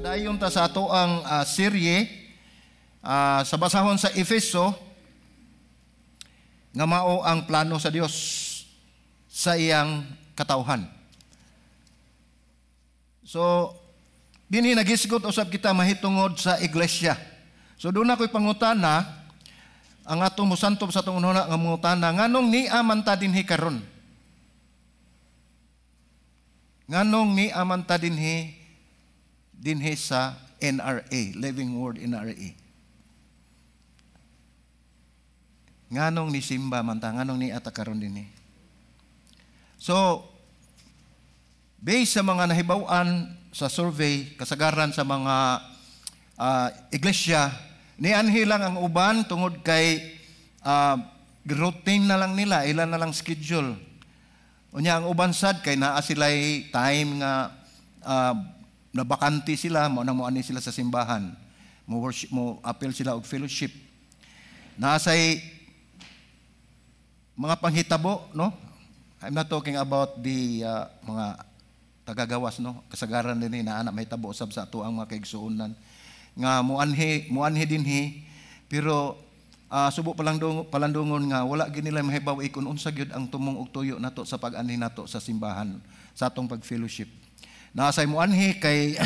Padayon ta sa ato ang serye sa basahon sa Efeso nga mao ang plano sa Dios sa iyang katawhan. So dinhi nagisgot usab kita mahitungod sa iglesia. So doon ako'y pangutana, ang atong mosantob sa atong unahuna nga mangutana, nganong nia man ta dinhi karon? Nganong nia man ta dinhi sa NRA, Living Word NRA? Nganong ni simba man ta, nganong nia ta karon dinhi? So based sa mga nahibaw-an sa survey, kasagaran sa mga iglesia, nianhi lang ang uban tungod kay routine na lang nila, ilan na lang schedule. Unya ang uban sad kay naa sila'y time nga nabakante sila, mao nang moani sila sa simbahan. Mo worship, mo appeal sila og fellowship. Naa say mga panghitabo, no? I'm not talking about the mga tagagawas, no? Kasagaran din na anak mahitabo usab sa ato ang mga kaigsuonan nga muanhi dinhi, pero subo palandungon nga wala gid nila mahibaw ikon unsa gyud ang tumong og tuyo nato sa pag-anhi nato sa simbahan sa atong pag-fellowship. Naa say muanhi kay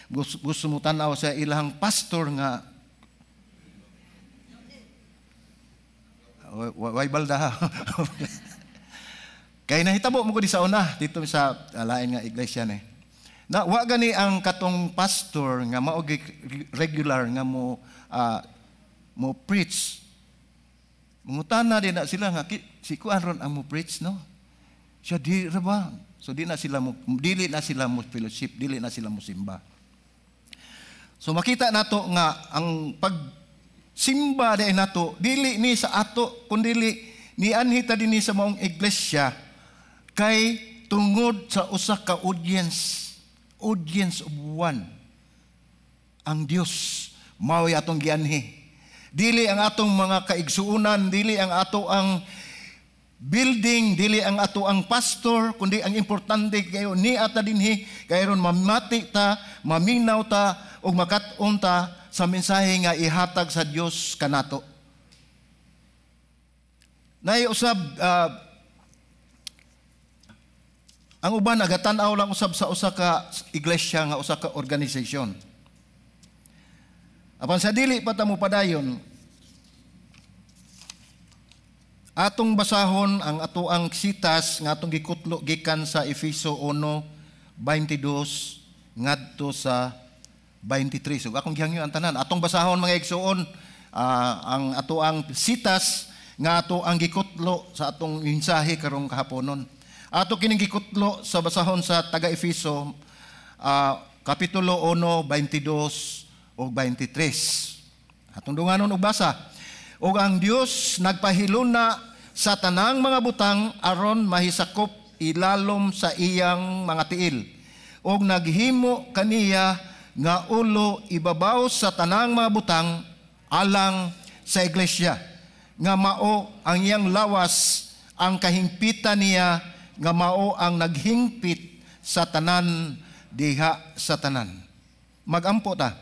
gusto mo tan-aw sa ilang pastor nga way balda. Kay nahitabo mo ko di sa una dito sa lain nga iglesia ni. Na wa gani ang katong pastor nga mao regular nga mo preach. Mangutana din na sila nga si kuan ron ang mo preach, no? Siya di ra ba? So di na sila mo dili na sila mo fellowship, dili na sila mo simba. So makita nato nga ang pagsimba di nato dili ni sa ato kundili nianhi ta dinhi sa maong iglesia kay tungod sa usa ka audience. Audience of one. Ang Dios mao'y atong gianhi. Dili ang atong mga kaigsuonan, dili ang ato ang building, dili ang ato ang pastor, kundi ang importante kayo ni ata dinhi kay ron mamati ta, maminaw ta ug makat-on ta sa mensahe nga ihatag sa Dios kanato. Nay usab ang uban agatan-aw lang usab sa usa ka iglesia nga usa ka organisasyon. Apan sa dili pa ta mo padayon, atong basahon ang atoang sitas nga atong gikutlo gikan sa Efeso 1:22 ngadto sa 23. So akong gihangyo ang tanan. Atong basahon mga igsuon ang atoang sitas nga ato ang gikutlo sa atong mensahe karong kahaponon. Ato kining gikutlo sa basahon sa taga-Efeso kapitulo 1:22 ug 23. Atong dunganon og basa. Ug ang Dios nagpahiluna sa tanang mga butang aron mahisakop ilalom sa iyang mga tiil. Ug naghimo kaniya nga ulo ibabaw sa tanang mga butang alang sa iglesia, nga mao ang iyang lawas, ang kahingpitan niya, nga mao ang naghingpit sa tanan diha sa tanan. Magampo ta.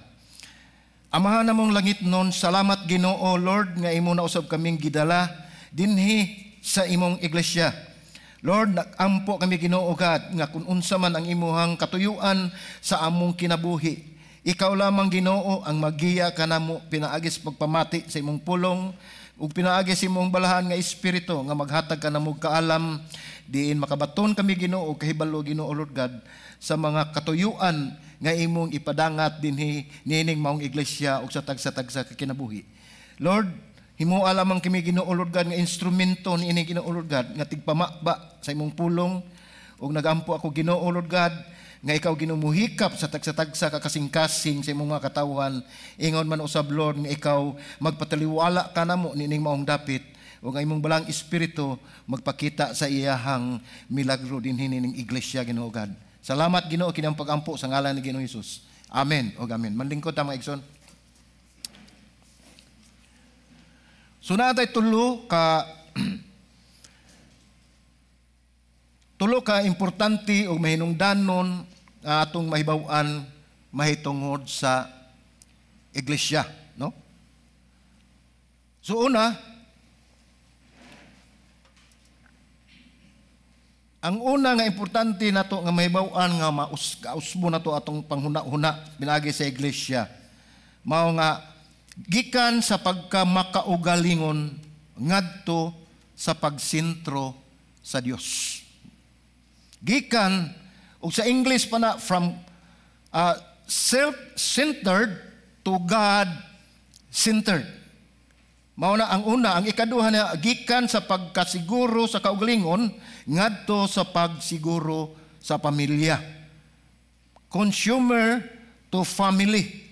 Amahan namong langit nun, salamat Ginoo Lord nga imo na usab kaming gidala dinhi sa imong iglesia. Lord, nagampo kami Ginoo God nga kun unsa man ang imuhang katuyuan sa among kinabuhi. Ikaw lamang Ginoo ang magiya kanamo pinaagis pagpamati sa imong pulong ug pinaagi sa imong balahan nga espiritu nga maghatag kanamo kaalam diin makabaton kami Ginoo kahibalo Ginoo Lord God sa mga katuyuan nga imong ipadangat dinhi niining maong iglesia ug sa tagsa-tagsa ka kinabuhi. Lord, himoa lamang kami Ginoo Lord God nga instrumento niining Ginoo Lord God nga tigpamaba sa imong pulong ug nagampo ako Ginoo Lord God nga ikaw Ginoo muhikap sa tagsa-tagsa ka kasing-kasing sa imong mga katawhan. Ingon man usab Lord nga ikaw magpataliwala kanamo niining maong dapit ug ang imong balang espiritu magpakita sa iyahang milagro dinhi nining iglesia Ginoo God. Salamat Ginoo kinang pagampo sa ngalan ni Ginoo Hesus. Amen ug amen. Manlingkod ta mga igsoon. So naa tay tulo ka importante o mahinungdanon nga atong mahibaw-an mahitungod sa iglesia, no? So una, ang una nga importante nato nga mahibaw-an nga mausbo nato atong panghuna-huna pinaagi sa iglesia, mao nga gikan sa pagkamakaugalingon ngadto sa pagsentro sa Dios. Gikan og sa English pa na, from self-centered to God-centered. Mao na ang una. Ang ikaduha na, gikan sa pagkasiguro sa kaugalingon ngadto sa pagsiguro sa pamilya. Consumer to family.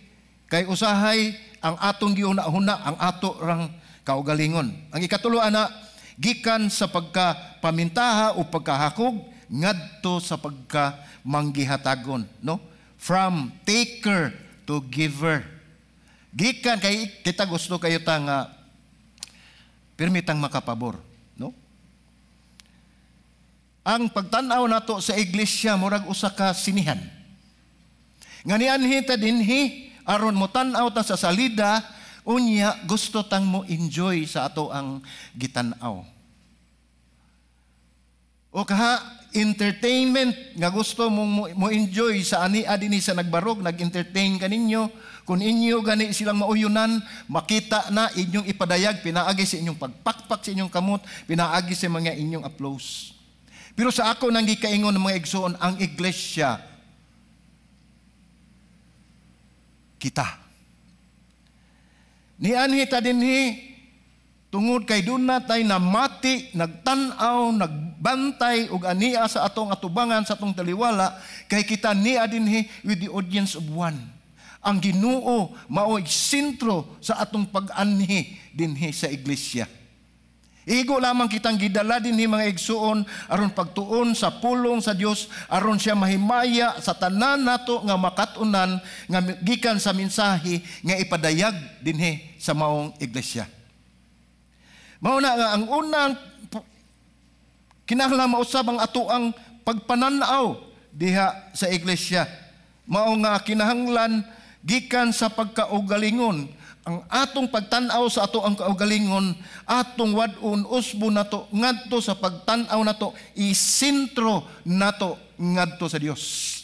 Kay usahay ang atong gihuna-huna ang ato rang kaugalingon. Ang ikatulo ana, gikan sa pagkapamintaha o pagkahakog ngadto sa pagkamanggihatagon, no? From taker to giver. Gikan kay kita gusto kayo ta nga pirmitang makapabor, no? Ang pagtan-aw nato sa iglesia murag usa ka sinihan. Nga nianhi ta dinhi aron mo tan-aw ta sa salida, unya gusto tang mo enjoy sa ato ang gitan-aw. O kaha entertainment nga gusto mong mo enjoy sa ania dinhi sa nagbarog, nag-entertain kaninyo, kung inyo gani silang mauyunan, makita na inyong ipadayag pinaagi sa inyong pagpakpak sa inyong kamot, pinaagi sa mga inyong applause. Pero sa ako nang gikaingon ng mga igsoon, ang iglesia kita. Nianhi ta dinhi tungod kay doon na tay namati, nagtan-aw, nagbantay og ania sa atong atubangan, sa atong taliwala, kay kita nia dinhi with the audience of one. Ang Ginoo mao'y sentro sa atong pag-anhi dinhi sa iglesia. Igo lamang kitang gidala dinhi, mga igsuon, aron pagtuon sa pulong sa Dios, aron siya mahimaya sa tanan nato nga makat-unan nga gikan sa mensahe nga ipadayag dinhi sa maong iglesia. Mao na nga ang unang kinahanglan mausab ang ato ang pagpananaw diha sa iglesia. Mao nga kinahanglan gikan sa pagkaugalingon ang atong pagtan-aw sa ato ang kaugalingon, atong wad-on usbo nato ngadto sa pagtan-aw nato, isentro nato ngadto sa Dios.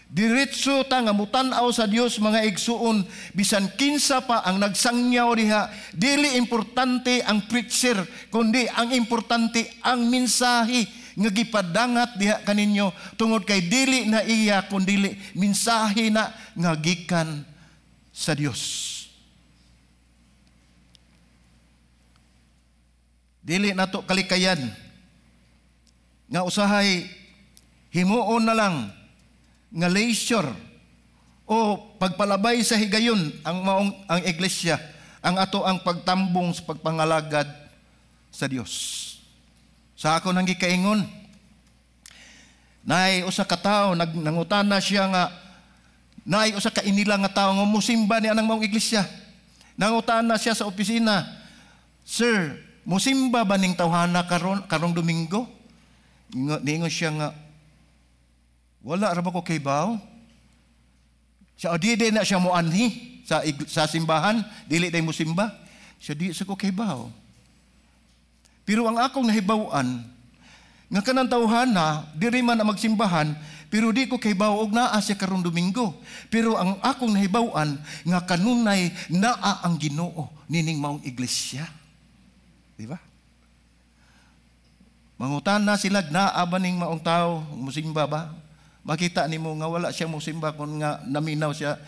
Diretso ta nga mutan-aw sa Dios, mga igsuon, bisan kinsa pa ang nagsangyaw diha, dili importante ang preacher, kundi ang importante ang mensahe nga gipadangat diha kaninyo, tungod kay dili na iya kundili mensahe na nga gikan sa Dios. Dili nato kalikayan nga usahay himuon na lang nga leisure o pagpalabay sa higayon ang maong ang iglesia, ang ato ang pagtambong sa pagpangalagad sa Dios. Sa ako nang gikaingon, naay usa ka tawo nangutana siya nga naay usa ka inila nga tawo nga musimba ni anang maong iglesia. Nangutana siya sa opisina, "Sir, musimba ba ning tawhana karong Domingo?" Niingon siya nga, "Wala ra ba ko kaybaw?" Siya, di na siya moanhi sa simbahan, dili day musimba. Siya, di sa ko kaybaw. Pero ang akong nahibaw-an, nga kanang tawhana, diri man ang magsimbahan, pero di ko kaybaw og naa siya karong Domingo. Pero ang akong nahibaw-an, nga kanunay naa ang Ginoo nining maong iglesia. Di ba? Mangutana sila, naa ba ning maong tao, musimba ba? Makita nimo nga wala siya musimba kung nga naminaw siya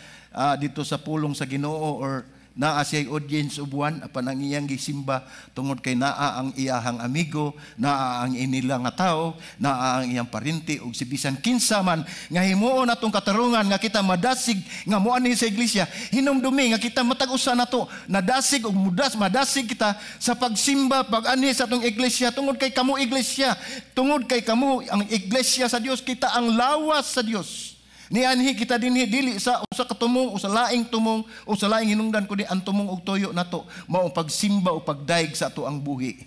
dito sa pulong sa Ginoo or naa siya audience of one apan ang iyang gisimba tungod kay naa ang iyahang amigo, naa ang inila nga tao, naa ang iyang parinti ug si bisan kinsa man nga himuon atong katarungan nga kita madasig nga moanhi sa iglesia, hinumdumi nga kita matag usa nato nadasig ug madasig kita sa pagsimba pag-anhi sa atong iglesia tungod kay kamo iglesia, tungod kay kamo ang iglesia sa Dios, kita ang lawas sa Dios. Nianhi kita dinhi dili sa usa ka tumong o sa laing tumong o sa laing hinungdan kundi ang tumong og tuyo nato mao pagsimba o pagdaig sa ato ang buhi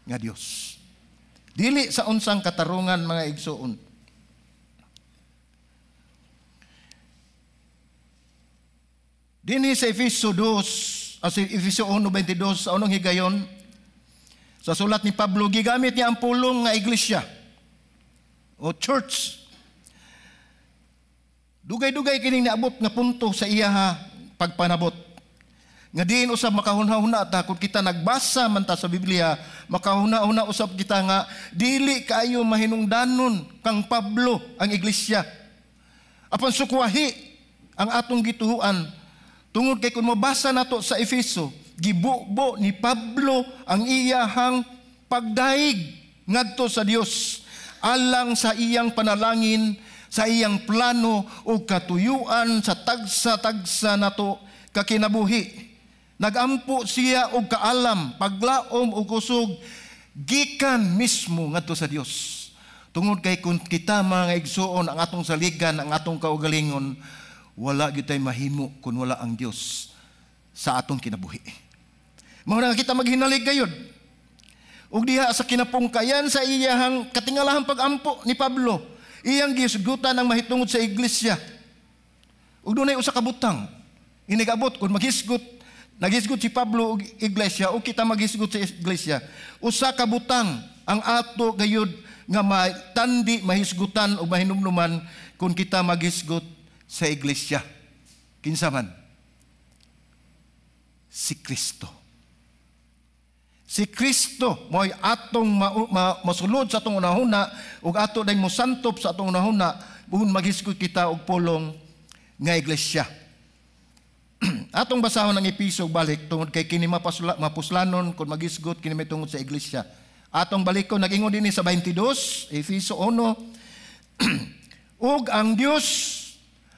nga Dios. Dili sa unsang katarungan, mga igsoon. Dinhi sa Efeso 2, sa Efeso 1:22, sa unang higayon, sa sulat ni Pablo, gigamit niya ang pulong nga iglesia o church. Dugay-dugay kining niabot nga punto sa iyaha pagpanabot. Nga diin usab makahuna-huna ta kung kita nagbasa man ta sa Biblia, makahuna-huna usab kita nga dili kaayo mahinungdanon kang Pablo ang iglesia. Apan sukwahi ang atong gituhuan tungod kay kung mabasa nato sa Efeso, gibubo ni Pablo ang iyahang pagdaig ngadto sa Dios alang sa iyang panalangin, sa iyang plano o katuyuan sa tagsa-tagsa nato kakinabuhi. Nagampo siya og kaalam, paglaom og kusog gikan mismo ngadto sa Dios. Tungod kay kung kita mga igsuon ang atong saligan, ang atong kaugalingon, wala gyud tay mahimo kung wala ang Dios sa atong kinabuhi. Mao na kita maghinalig gayud. Ug diha sa kinapungkayan sa iyahang katingalahang pagampo ni Pablo, iyang gisgutan ang mahitungod sa iglesia. Ug dunay usa ka butang inigabot kung maghisgot, naghisgot si Pablo og iglesia o kita maghisgot sa iglesia. Usa ka butang ang ato gayud nga matandi mahisgutan o mahinumnuman kung kita maghisgot sa iglesia. Kinsa man? Si Kristo. Si Kristo mo'y atong masulod sa atong unahuna ug ato dayong mosantop sa atong unahuna buhon maghisgot kita og pulong nga iglesia. Atong basahon ang Episo balik tungod kay kini mapuslanon kung maghisgot kini may tungod sa iglesia. Atong balikon nag-ingon dinhi sa 22, Efeso 1. Ug ang Dios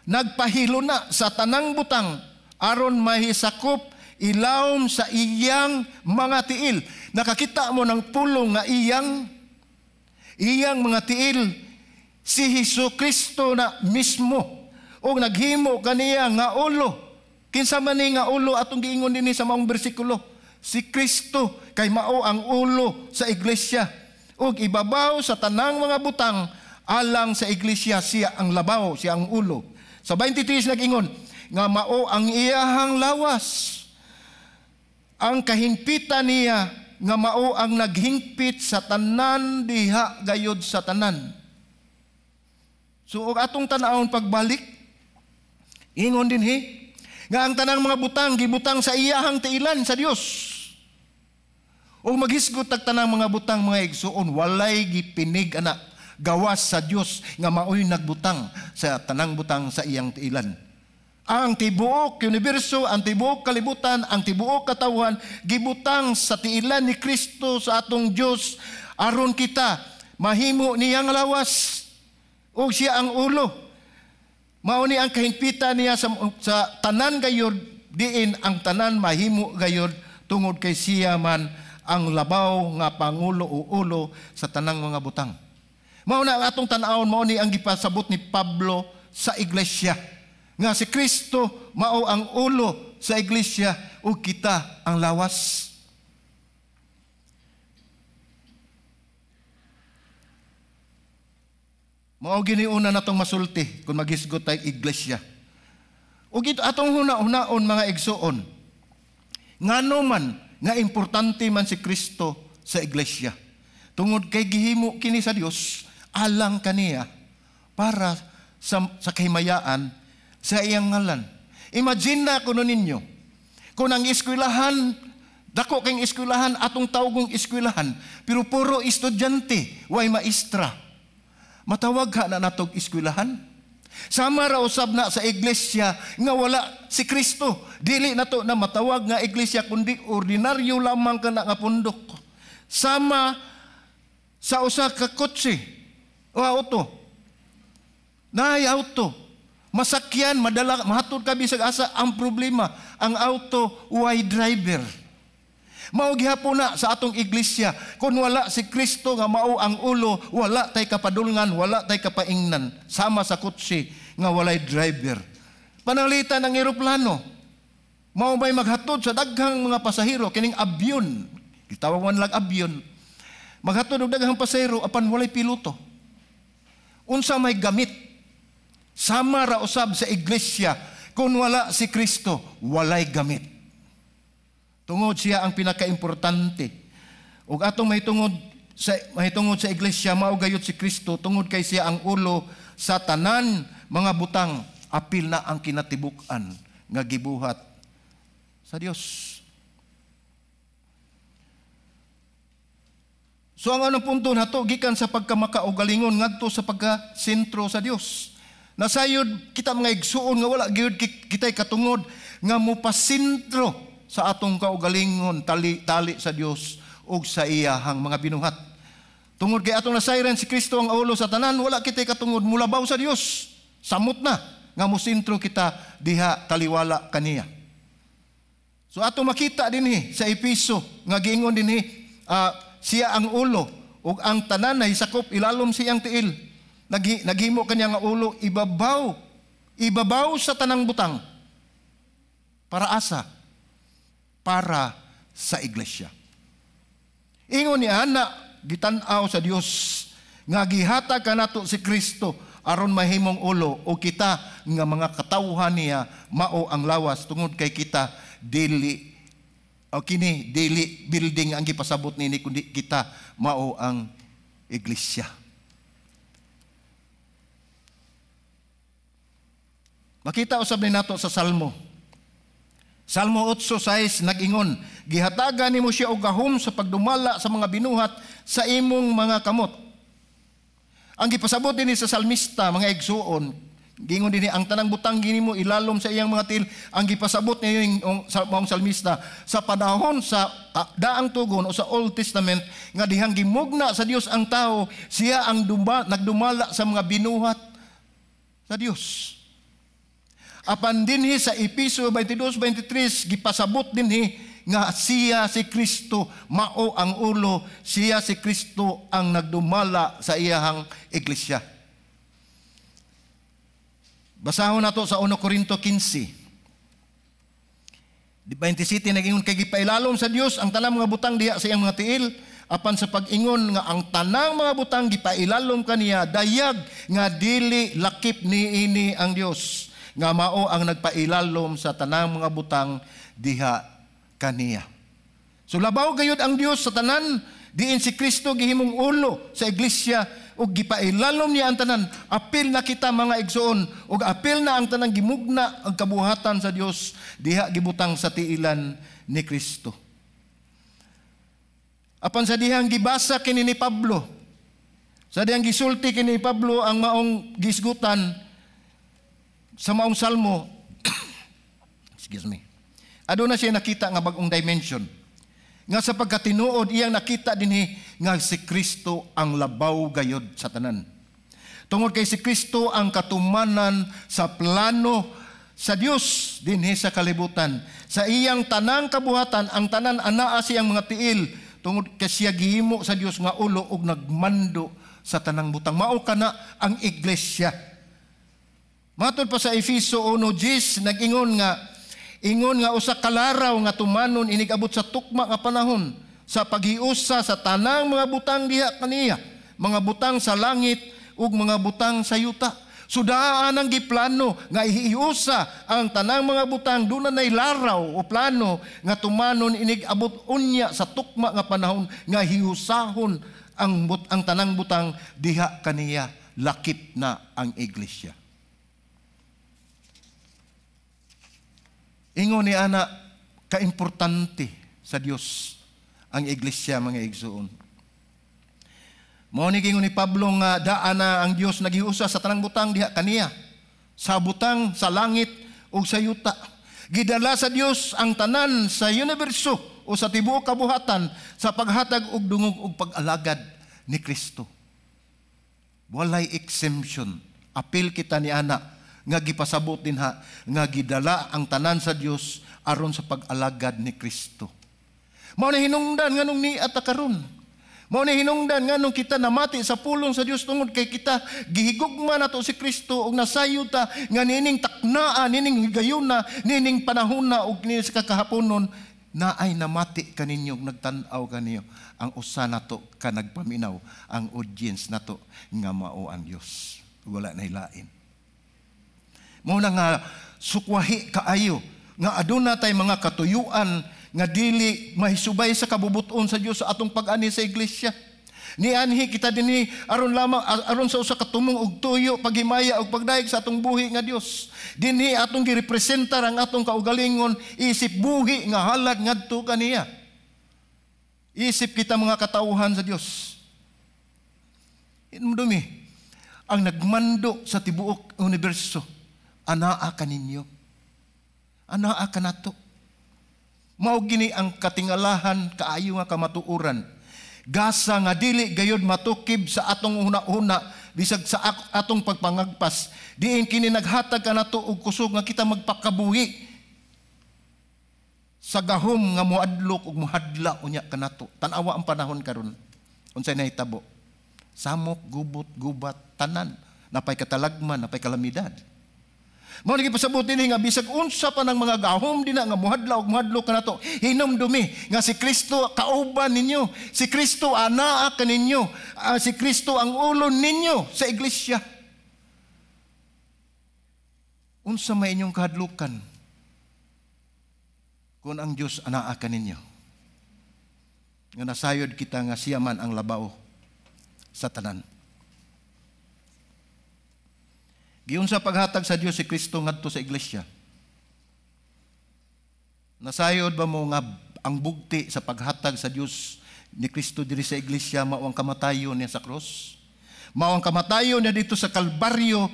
nagpahilo na sa tanang butang aron mahisakop ilawom sa iyang mga tiil. Nakakita mo ng pulong nga iyang mga tiil, si Hesus Kristo na mismo og naghimo kaniya nga ulo. Kinsa man ni nga ulo atong giingon dinhi sa maong bersikulo? Si Kristo kay mao ang ulo sa iglesia. Ug ibabaw sa tanang mga butang alang sa iglesia, siya ang labaw, siya ang ulo. Sa 23 nag-ingon nga mao ang iyahang lawas, ang kahingpitan niya nga mao ang naghingpit sa tanan diha gayod sa tanan. So og atong tan-awon pagbalik, ingon dinhi nga ang tanang mga butang gibutang sa iyahang tiilan sa Dios. Og maghisgot tag tanang mga butang mga igsuon, walay gipinig ana gawas sa Dios nga maoy nagbutang sa tanang butang sa iyang tiilan. Ang tibuok universo, ang tibuok kalibutan, ang tibuok katawhan gibutang sa tiilan ni Kristo sa atong Dios aron kita mahimo niyang lawas ug siya ang ulo. Mao ni ang kahingpitan niya sa tanan gayud, diin ang tanan mahimo gayud tungod kay siya man ang labaw nga pangulo o ulo sa tanang mga butang. Mao na ang atong tan-awon, mao ni ang gipasabot ni Pablo sa iglesia nga si Kristo mao ang ulo sa iglesia ug kita ang lawas. Mao gini una natong masulti kung maghisgot tay iglesia. Ug ito atong huna-hunaon mga igsuon, ngano man nga importante man si Kristo sa iglesia. Tungod kay gihimo kini sa Dios alang kaniya para sa kahimayaan sa iyang ngalan. Imagine na kuno ninyo kung ang eskwelahan, dako kang eskwelahan, atong tawgong eskwelahan, pero puro estudyante, way maestra. Matawag ha na natog eskwelahan? Sama ra usab na sa iglesia nga wala si Kristo. Dili nato na matawag nga iglesia kundi ordinaryo lamang kana nga pundok. Sama sa usa ka kotse o auto. Naay auto. Masakyan, madala, mahatod ka bisag asa ang problema, ang auto way driver. Mao gihapon na sa atong iglesia, kung wala si Kristo nga mao ang ulo, wala tay kapadulngan, wala tay kapaingnan. Sama sa kotse nga walay driver. Pananglitan ang eroplano, mao may maghatod sa daghang mga pasahero kining abyon, gitawag man lang abyon. Maghatod og daghang pasahero apan walay piloto. Unsa may gamit? Sama ra usab sa iglesia Kung wala si Kristo, walay gamit. Tungod siya ang pinakaimportante. Ug atong mahitungod sa iglesia, mao gayud si Kristo tungod kay siya ang ulo sa tanan mga butang, apil na ang kinatibuk-an nga gibuhat sa Dios. So ang anong punto nato gikan sa pagkamakaugalingon ngadto sa pagkasentro sa Dios. Nasayod kita, mga igsuon, nga wala gyud kitay katungod nga mopasentro sa atong kaugalingon tali tali sa Dios ug sa iyahang mga binuhat. Tungod kay atong nasayran si Kristo ang ulo sa tanan, wala kitay katungod mulabaw sa Dios. Samot na nga mosentro kita diha taliwala kaniya. So ato makita dinhi sa Epeso nga giingon dinhi, siya ang ulo ug ang tanan ay sakop ilalom siyang tiil. Naghimo kaniya nga ulo ibabaw ibabaw sa tanang butang. Para asa? Para sa iglesia. Ingon ni ana, gitan-aw sa Dios nga gihatag kanato si Kristo aron mahimong ulo o kita nga mga katawhan niya mao ang lawas, tungod kay kita dili o kini dili building ang gipasabot nini, kundi kita mao ang iglesia. Makita usab ni nato sa Salmo. Salmo 8:6 nag-ingon, gihatagan nimo siya og gahom sa pagdumala sa mga binuhat sa imong mga kamot. Ang gipasabot dinhi sa salmista, mga igsuon, giingon dinhi ang tanang butang ginimo ilalom sa iyang mga til. Ang gipasabot niya sa maong salmista sa panahon sa daang tugon o sa Old Testament nga dihang gimugna sa Dios ang tao, siya ang nagdumala sa mga binuhat sa Dios. Apan dinhi sa Epeso 22:23 gipasabot dinhi nga siya si Kristo mao ang ulo, siya si Kristo ang nagdumala sa iyahang iglesia. Basahon nato sa 1 Corinto 15. 27 nag-ingon kay gipailalom sa Dios ang tanang mga butang diha sa iyang mga tiil, apan sa pag-ingon nga ang tanang mga butang gipailalom kaniya, dayag nga dili lakip niini ang Dios nga mao ang nagpailalom sa tanang mga butang diha kaniya. So labaw gayud ang Dios sa tanan, diin si Kristo gihimong ulo sa iglesia ug gipailalom niya ang tanan. Apil na kita, mga igsoon, ug apil na ang tanang gimugna ang kabuhatan sa Dios diha gibutang sa tiilan ni Kristo. Apan sa dihang gibasa kini ni Pablo, sa dihang gisulti kini ni Pablo ang maong gisgutan sa maong salmo, excuse me, aduna siya nakita nga bag-ong dimension. Nga sa pagkatinuod iyang nakita dinhi nga si Kristo ang labaw gayod sa tanan. Tungod kay si Kristo ang katumanan sa plano sa Dios dinhi sa kalibutan. Sa iyang tanang kabuhatan, ang tanan anaa siyang mga tiil, tungod kay siya gihimo sa Dios nga ulo ug nagmando sa tanang butang. Mao kana ang iglesia. Matod pa sa Efeso 1:10 nag-ingon nga ingon nga usa ka laraw nga tumanon inigabot sa tukma nga panahon sa paghiusa sa tanang mga butang diha kaniya, mga butang sa langit ug mga butang sa yuta. Sudaan ang giplano nga ihiusa ang tanang mga butang, duna nay laraw o plano nga tumanon inigabot unya sa tukma nga panahon nga hiusahon ang tanang butang diha kaniya, lakip na ang iglesia. Ingon ni ana, kaimportante sa Dios ang iglesia, mga igsuon. Mao ni gingon ni Pablo nga daan na ang Dios naghiusa sa tanang butang diha kaniya, sa butang sa langit ug sa yuta. Gidala sa Dios ang tanan sa universo o sa tibuok kabuhatan sa paghatag og dungog og pag-alagad ni Kristo. Walay exemption. Apil kita ni ana nga gipasabot dinha nga gidala ang tanan sa Dios aron sa pag-alagad ni Kristo. Mao na hinungdan nganong ni at karon. Mao ni hinungdan nganong kita namati sa pulong sa Dios, tungod kay kita gihigugma nato si Kristo ug nasayod ta nga nining taknaa, nining higayuna, nining panahona ug niini sa kakahaponon na ay namati kaninyo, nagtan-aw kaniyo ang usa nato ka nagpaminaw, ang audience nato nga mao ang Dios. Wala na hilain. Mao na nga sukwahi kaayo nga aduna tay mga katuyuan nga dili mahisubay sa kabubuton sa Dios sa atong pag-ani sa iglesia. Nianhi kita dinhi aron lamang aron sa usa ka tumong og tuyo, paghimaya ug pagdayeg sa atong buhi nga Dios. Dinhi atong girepresentar ang atong kaugalingon isip buhi nga halad ngadto kaniya. Isip kita mga katawhan sa Dios. Hinumdumi, ang nagmando sa tibuok universo, anaa kaninyo. Anaa kanato. Mao gini ang katingalahan kaayo nga kamatuoran. Gasa nga dili gayod matukib sa atong huna-huna bisag sa atong pagpangagpas. Diin kini naghatag kanato og kusog nga kita magpakabuhi sa gahom nga moadlok ug mohadla unya kanato. Tan-awa ang panahon karon. Unsay nahitabo? Samok, gubot, gubat, tanan, napay katalagman, napay kalamidad. Mao lagi pasabot dinhi nga bisag unsa pa ng mga gahom dina nga mohadla ug mohadlok kanato, hinumdumi nga si Kristo kauban ninyo, si Kristo anaa kaninyo, si Kristo ang ulo ninyo sa iglesia. Unsa may inyong kahadlukan kung ang Dios anaa kaninyo? Nga nasayod kita nga siya man ang labaw sa tanan. Giunsa paghatag sa Dios si Kristo ngadto sa iglesia. Nasayod ba mo nga ang bugti sa paghatag sa Dios ni Kristo diri sa iglesia mao ang kamatayon niya sa krus? Mao ang kamatayon niya dito sa Kalbaryo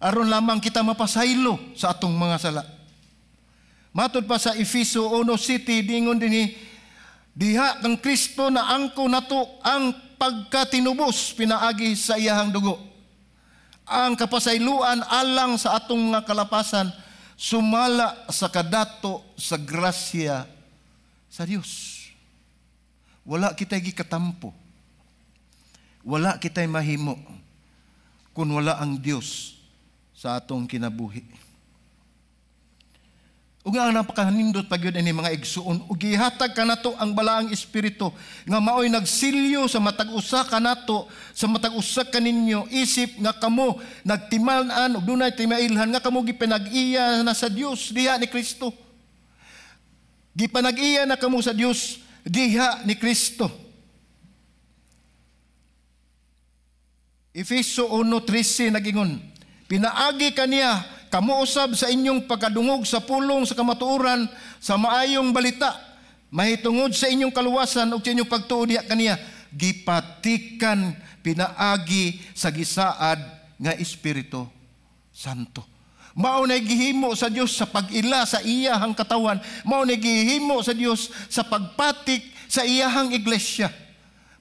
aron lamang kita mapasaylo sa atong mga sala. Matod pa sa Efeso 1:7, dingon dinhi, diha kang Kristo na angko nato ang pagkatinubos pinaagi sa iyahang dugo. Ang kapasayloan alang sa atong mga kalapasan sumala sa kadato sa grasya sa Dios. Wala kita'y gikatampo. Wala kita'y mahimo kung wala ang Dios sa atong kinabuhi. Ug ang napakanindot pag yun ini mga igsuon, ug gihatag kanato ang balaang espiritu nga maoy nagsilyo sa matag usa kanato, sa matag usa kaninyo, isip nga kamo nagtiman-an ug dunay timailhan nga kamo gipanag-iya na sa Dios diha ni Kristo. Gipanag-iya na kamo sa Dios diha ni Kristo. Efeso 1:13 nagingon, pinaagi kaniya kamo usab sa inyong pagkadungog sa pulong sa kamatuoran sa maayong balita, mahitungod sa inyong kaluwasan ug sa inyong pagtuo diha kaniya, gipatikan pinaagi sa gisaad nga Espiritu Santo. Mao na gihimo sa Dios sa pag-ila sa iyahang katawan, mao na gihimo sa Dios sa pagpatik sa iyahang iglesia.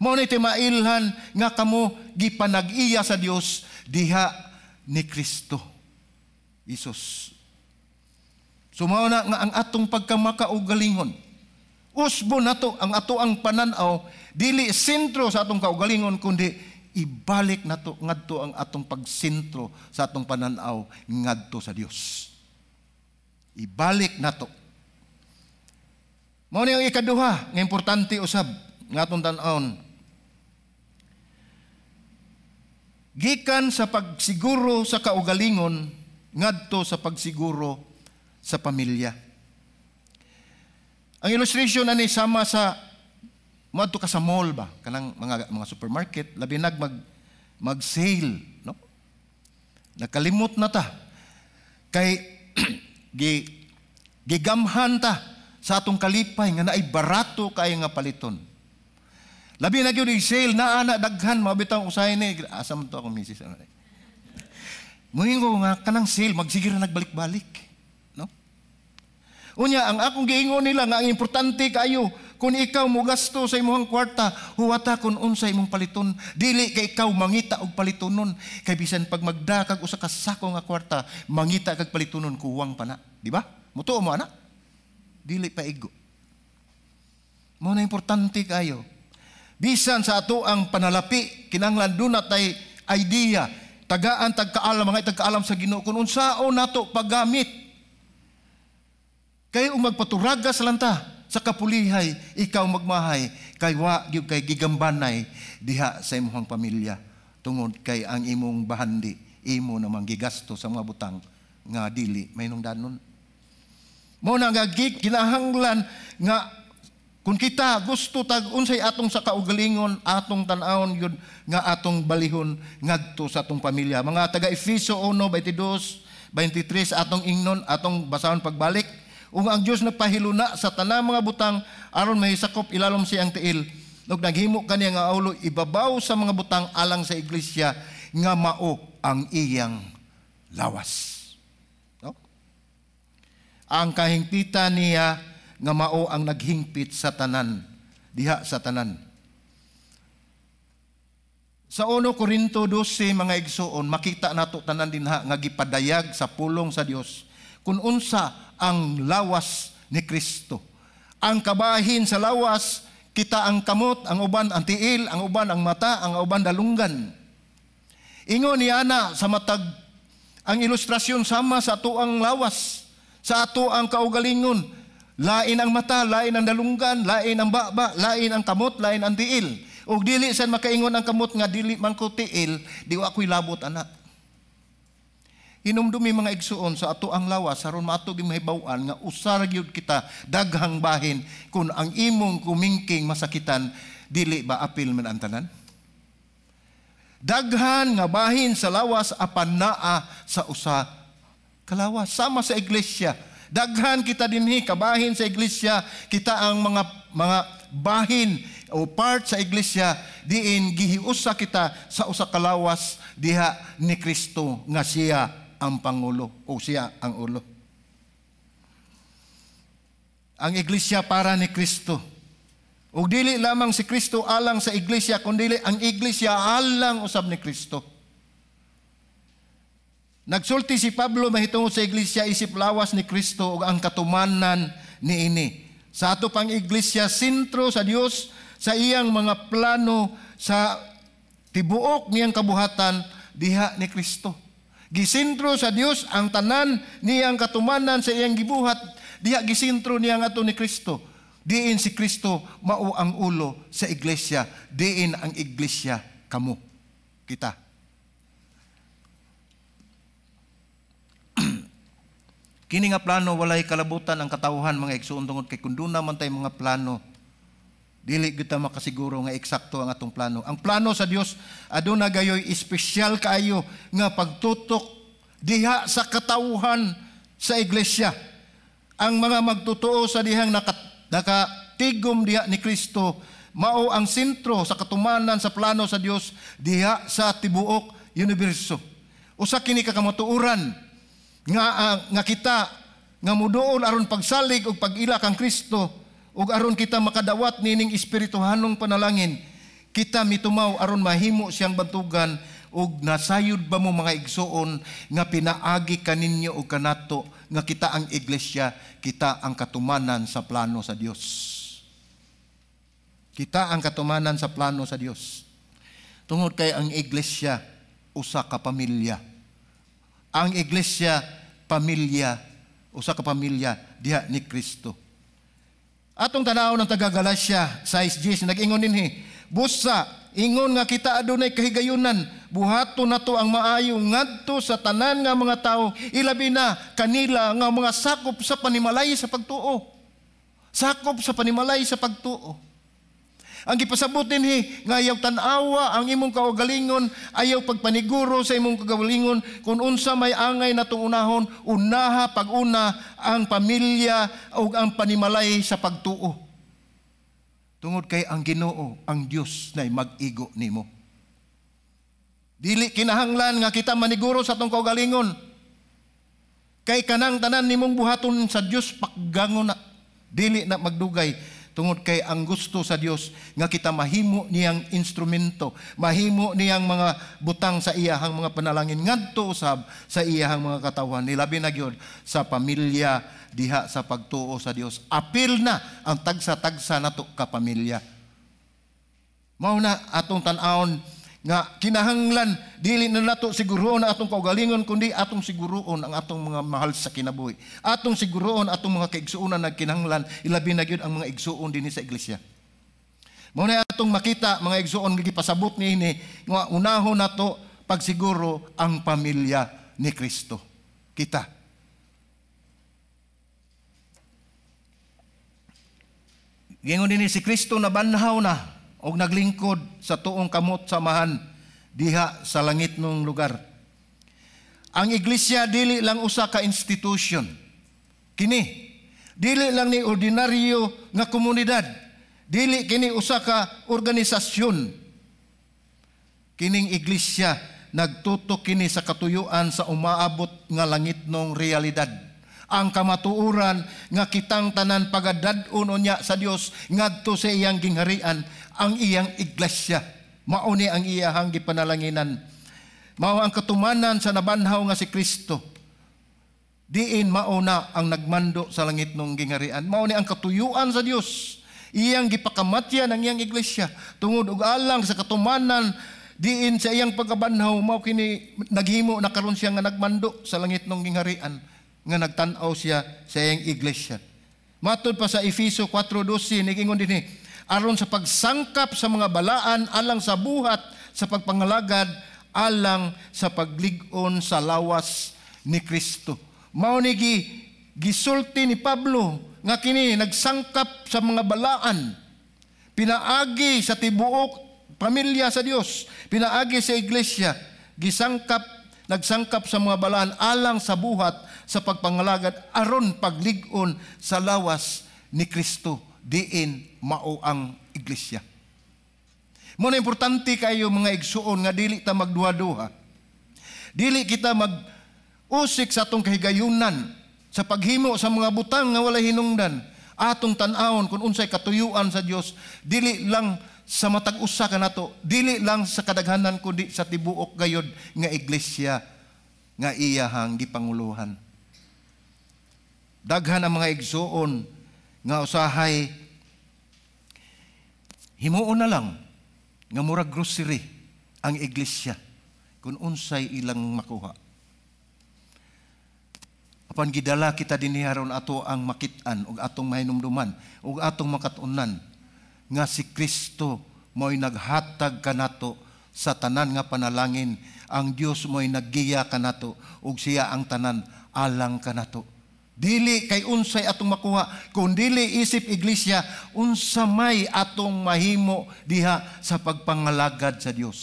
Mao na timailhan nga kamo gipanag-iya sa Dios diha ni Kristo Jesus. So mao na nga ang atong pagkamakaugalingon, usbo nato ang ato ang pananaw, dili sentro sa atong kaugalingon, kundi ibalik nato ngadto ang atong pagsentro sa atong pananaw ngadto sa Dios. Ibalik nato. Mao ni ang ikaduha nga importante usab nga atong tan-awon. Gikan sa pagsiguro sa kaugalingon ngadto sa pagsiguro sa pamilya. Ang illustration ani sama sa moadto ka sa mall ba, kanang mga supermarket, labi nag mag-sale, no? Nakalimot na ta kay gigamhan ta sa atong kalipay nga naay barato kaayo nga paliton. Labi na gyud sale naa na daghan mabitaw usahay ni asa man to akong misis. Muingo nga kanang sale magsige ra nagbalik-balik, no? Unya ang akong giingon nila nga ang importante kaayo kung ikaw mogasto sa imong kwarta, huwata kun unsa imong paliton, dili kay ikaw mangita og palitonon, kay bisan pag magda kag usa ka sako nga kwarta, mangita kag palitonon kuwang pa na, di ba? Mutuo mo ana? Dili pa igo. Mao na importante kaayo. Bisan sa ato ang panalapi, kinahanglan duna tay idea, tagaan tagkaalam, mga tagkaalam sa Ginoo kun unsaon nato paggamit. Kay ug magpaturagas lang ta sa kapulihay, ikaw magmahay, kay wa gyud kay gigambanay diha sa imong pamilya, tungod kay ang imong bahandi imo namang gigasto sa mga butang nga dili mahinungdanon. Mao na nga kinahanglan nga kung kita gusto tag unsay atong sa kaugalingon, atong tan-awon yun nga atong balihon ngadto sa atong pamilya. Mga taga Efeso 1:22, 23 atong ingnon, atong basahon pagbalik. Ug ang Dios nagpahiluna sa tanang mga butang aron mahisakop ilalom siyang tiil. Ug naghimo kaniya nga ulo ibabaw sa mga butang alang sa iglesia nga mao ang iyang lawas. No? Ang kahingpitan niya nga mao ang naghingpit sa tanan, diha sa tanan. Sa 1 Korinto 12, mga igsuon, makita nato tanan dinha nga gipadayag sa pulong sa Dios kung unsa ang lawas ni Kristo. Ang kabahin sa lawas, kita ang kamot, ang uban ang tiil, ang uban ang mata, ang uban dalunggan. Ingon niya na sa matag ang ilustrasyon sama sa ato ang lawas, sa ato ang kaugalingon. Lain ang mata, lain ang dalunggan, lain ang baba, lain ang kamot, lain ang tiil. Ug dili sad makaingon ang kamot nga dili man ko tiil, di wa ako'y labot ana. Hinumdumi, mga igsuon, sa ato ang lawas aron maato gyud mahibaw-an nga usa ra gyud kita, daghang bahin. Kung ang imong kumingking masakitan, dili ba apil man ang tanan? Daghan nga bahin sa lawas apan naa sa usa ka lawas. Sama sa iglesia. Daghan kita dinhi kabahin sa iglesia, kita ang mga bahin o part sa iglesia diin gihiusa kita sa usa ka lawas diha ni Kristo nga siya ang pangulo o siya ang ulo. Ang iglesia para ni Kristo. Ug dili lamang si Kristo alang sa iglesia, kundi ang iglesia alang usab ni Kristo. Nagsulti si Pablo mahitungod sa iglesia isip lawas ni Kristo ug ang katumanan niini. Sa ato pang iglesia, sentro sa Dios sa iyang mga plano sa tibuok niyang kabuhatan diha ni Kristo. Gisentro sa Dios ang tanan niyang katumanan sa iyang gibuhat, diha gisentro niya ato ni Kristo. Diin si Kristo mao ang ulo sa iglesia, diin ang iglesia kamo kita. Kini nga plano walay kalabutan ang katawhan, mga igsuon, tungod kay kun duna man tay mga plano, dili gyud ta makasiguro nga eksakto ang atong plano. Ang plano sa Dios aduna gayoy espesyal kaayo nga pagtutok diha sa katawhan sa iglesia. Ang mga magtotoo sa dihang nakatigom diha ni Kristo mao ang sentro sa katumanan sa plano sa Dios diha sa tibuok universo. Usa kini ka kamatuoran nga kita nga muduol aron pagsalig og pag-ila kang Kristo ug aron kita makadawat nining espirituhanong panalangin, kita mitumaw aron mahimo siyang bantugan. Ug nasayod ba mo, mga igsuon, nga pinaagi kaninyo ug kanato nga kita ang iglesia, kita ang katumanan sa plano sa Dios? Kita ang katumanan sa plano sa Dios. Tungod kay ang iglesia usa ka pamilya. Ang iglesia pamilya, usa ka pamilya diha ni Kristo. Atong tan-awon ang taga Galatia 6:10, nag-ingon dinhi, "Busa ingon nga kita adunay kahigayunan, buhaton nato ang maayo ngadto sa tanan nga mga tawo, ilabi na kanila nga mga sakop sa panimalay sa pagtuo." Sakop sa panimalay sa pagtuo. Ang gipasabot dinhi nga ayaw tan-awa ang imong kaugalingon, ayaw pagpaniguro sa imong kaugalingon kung unsa may angay natong unahon, unaha pag-una ang pamilya ug ang panimalay sa pagtuo. Tungod kay ang Ginoo, ang Dios na mag-igo nimo. Dili kinahanglan nga kita maniguro sa atong kaugalingon. Kay kanang tanan nimong buhaton sa Dios pakgango na, dili na magdugay. Tungod kay ang gusto sa Dios nga kita mahimo niyang instrumento, mahimo niyang mga butang sa iyahang mga panalangin ngadto usab sa iyahang mga katawhan, nilabi na gyud sa pamilya diha sa pagtuo sa Dios. Apil na ang tagsa-tagsa nato ka pamilya. Mao na atong tan-awon nga kinahanglan dili na nato siguroon ang atong kaugalingon, kundi atong siguroon ang atong mga mahal sa kinabuhi. Atong siguroon atong mga kaigsuonan nagkinahanglan, ilabi na gyud ang mga igsuon dinhi sa iglesia. Mao na atong makita, mga igsuon, gipasabot niini nga unahon nato pagsiguro ang pamilya ni Kristo. Kita. Gingon dinhi, si Kristo nabanhaw na og naglingkod sa tuong kamot sa Amahan diha sa langitnong lugar. Ang iglesia dili lang usa ka institution. Kini dili lang ni ordinaryo nga komunidad. Dili kini usa ka organisasyon. Kining iglesia nagtutok kini sa katuyuan sa umaabot nga langitnong realidad. Ang kamatuoran nga kitang tanan pagadad-on unya sa Dios ngadto sa iyang gingharian, ang iyang iglesia. Mao ni ang iyahang gipanalanginan. Mao ang katumanan sa nabanhaw nga si Kristo. Diin mao na ang nagmando sa langitnong gingharian. Mao ni ang katuyuan sa Dios. Iyang gipakamatyan ang iyang iglesia tungod og alang sa katumanan diin sa iyang pagkabanhaw, mao kini naghimo na karon siya nga nagmando sa langitnong gingharian nga nagtan-aw siya sa iyang iglesia. Matod pa sa Efeso 4:12, nigingon dinhi, aron sa pagsangkap sa mga balaan alang sa buhat sa pagpangalagad alang sa paglig-on sa lawas ni Kristo. Mao ni gisulti ni Pablo nga kini nagsangkap sa mga balaan pinaagi sa tibuok pamilya sa Dios, pinaagi sa iglesia, gisangkap, nagsangkap sa mga balaan alang sa buhat sa pagpangalagad aron paglig-on sa lawas ni Kristo, diin mao ang iglesia. Mao na importante kayo, mga igsuon, nga dili ta magduha-duha. Dili kita mag usik sa atong kahigayunan sa paghimo sa mga butang nga walay hinungdan. Atong tan-awon kung unsay katuyuan sa Dios, dili lang sa matag usa kanato, dili lang sa kadaghanan, kundi sa tibuok gayod nga iglesia nga iyahang gipanguluhan. Daghan ang mga igsuon nga usahay himuon na lang nga murag grocery ang iglesia kung unsay ilang makuha. Apan gidala kita dinhi aron ato ang makit-an ug atong mahinumduman ug atong makat-unan nga si Kristo mo'y naghatag kanato sa tanan nga panalangin. Ang Dios mo'y naggiya kanato ug siya ang tanan alang kanato. Dili kay unsay atong makuha, kun dili isip iglesia unsa may atong mahimo diha sa pagpangalagad sa Dios.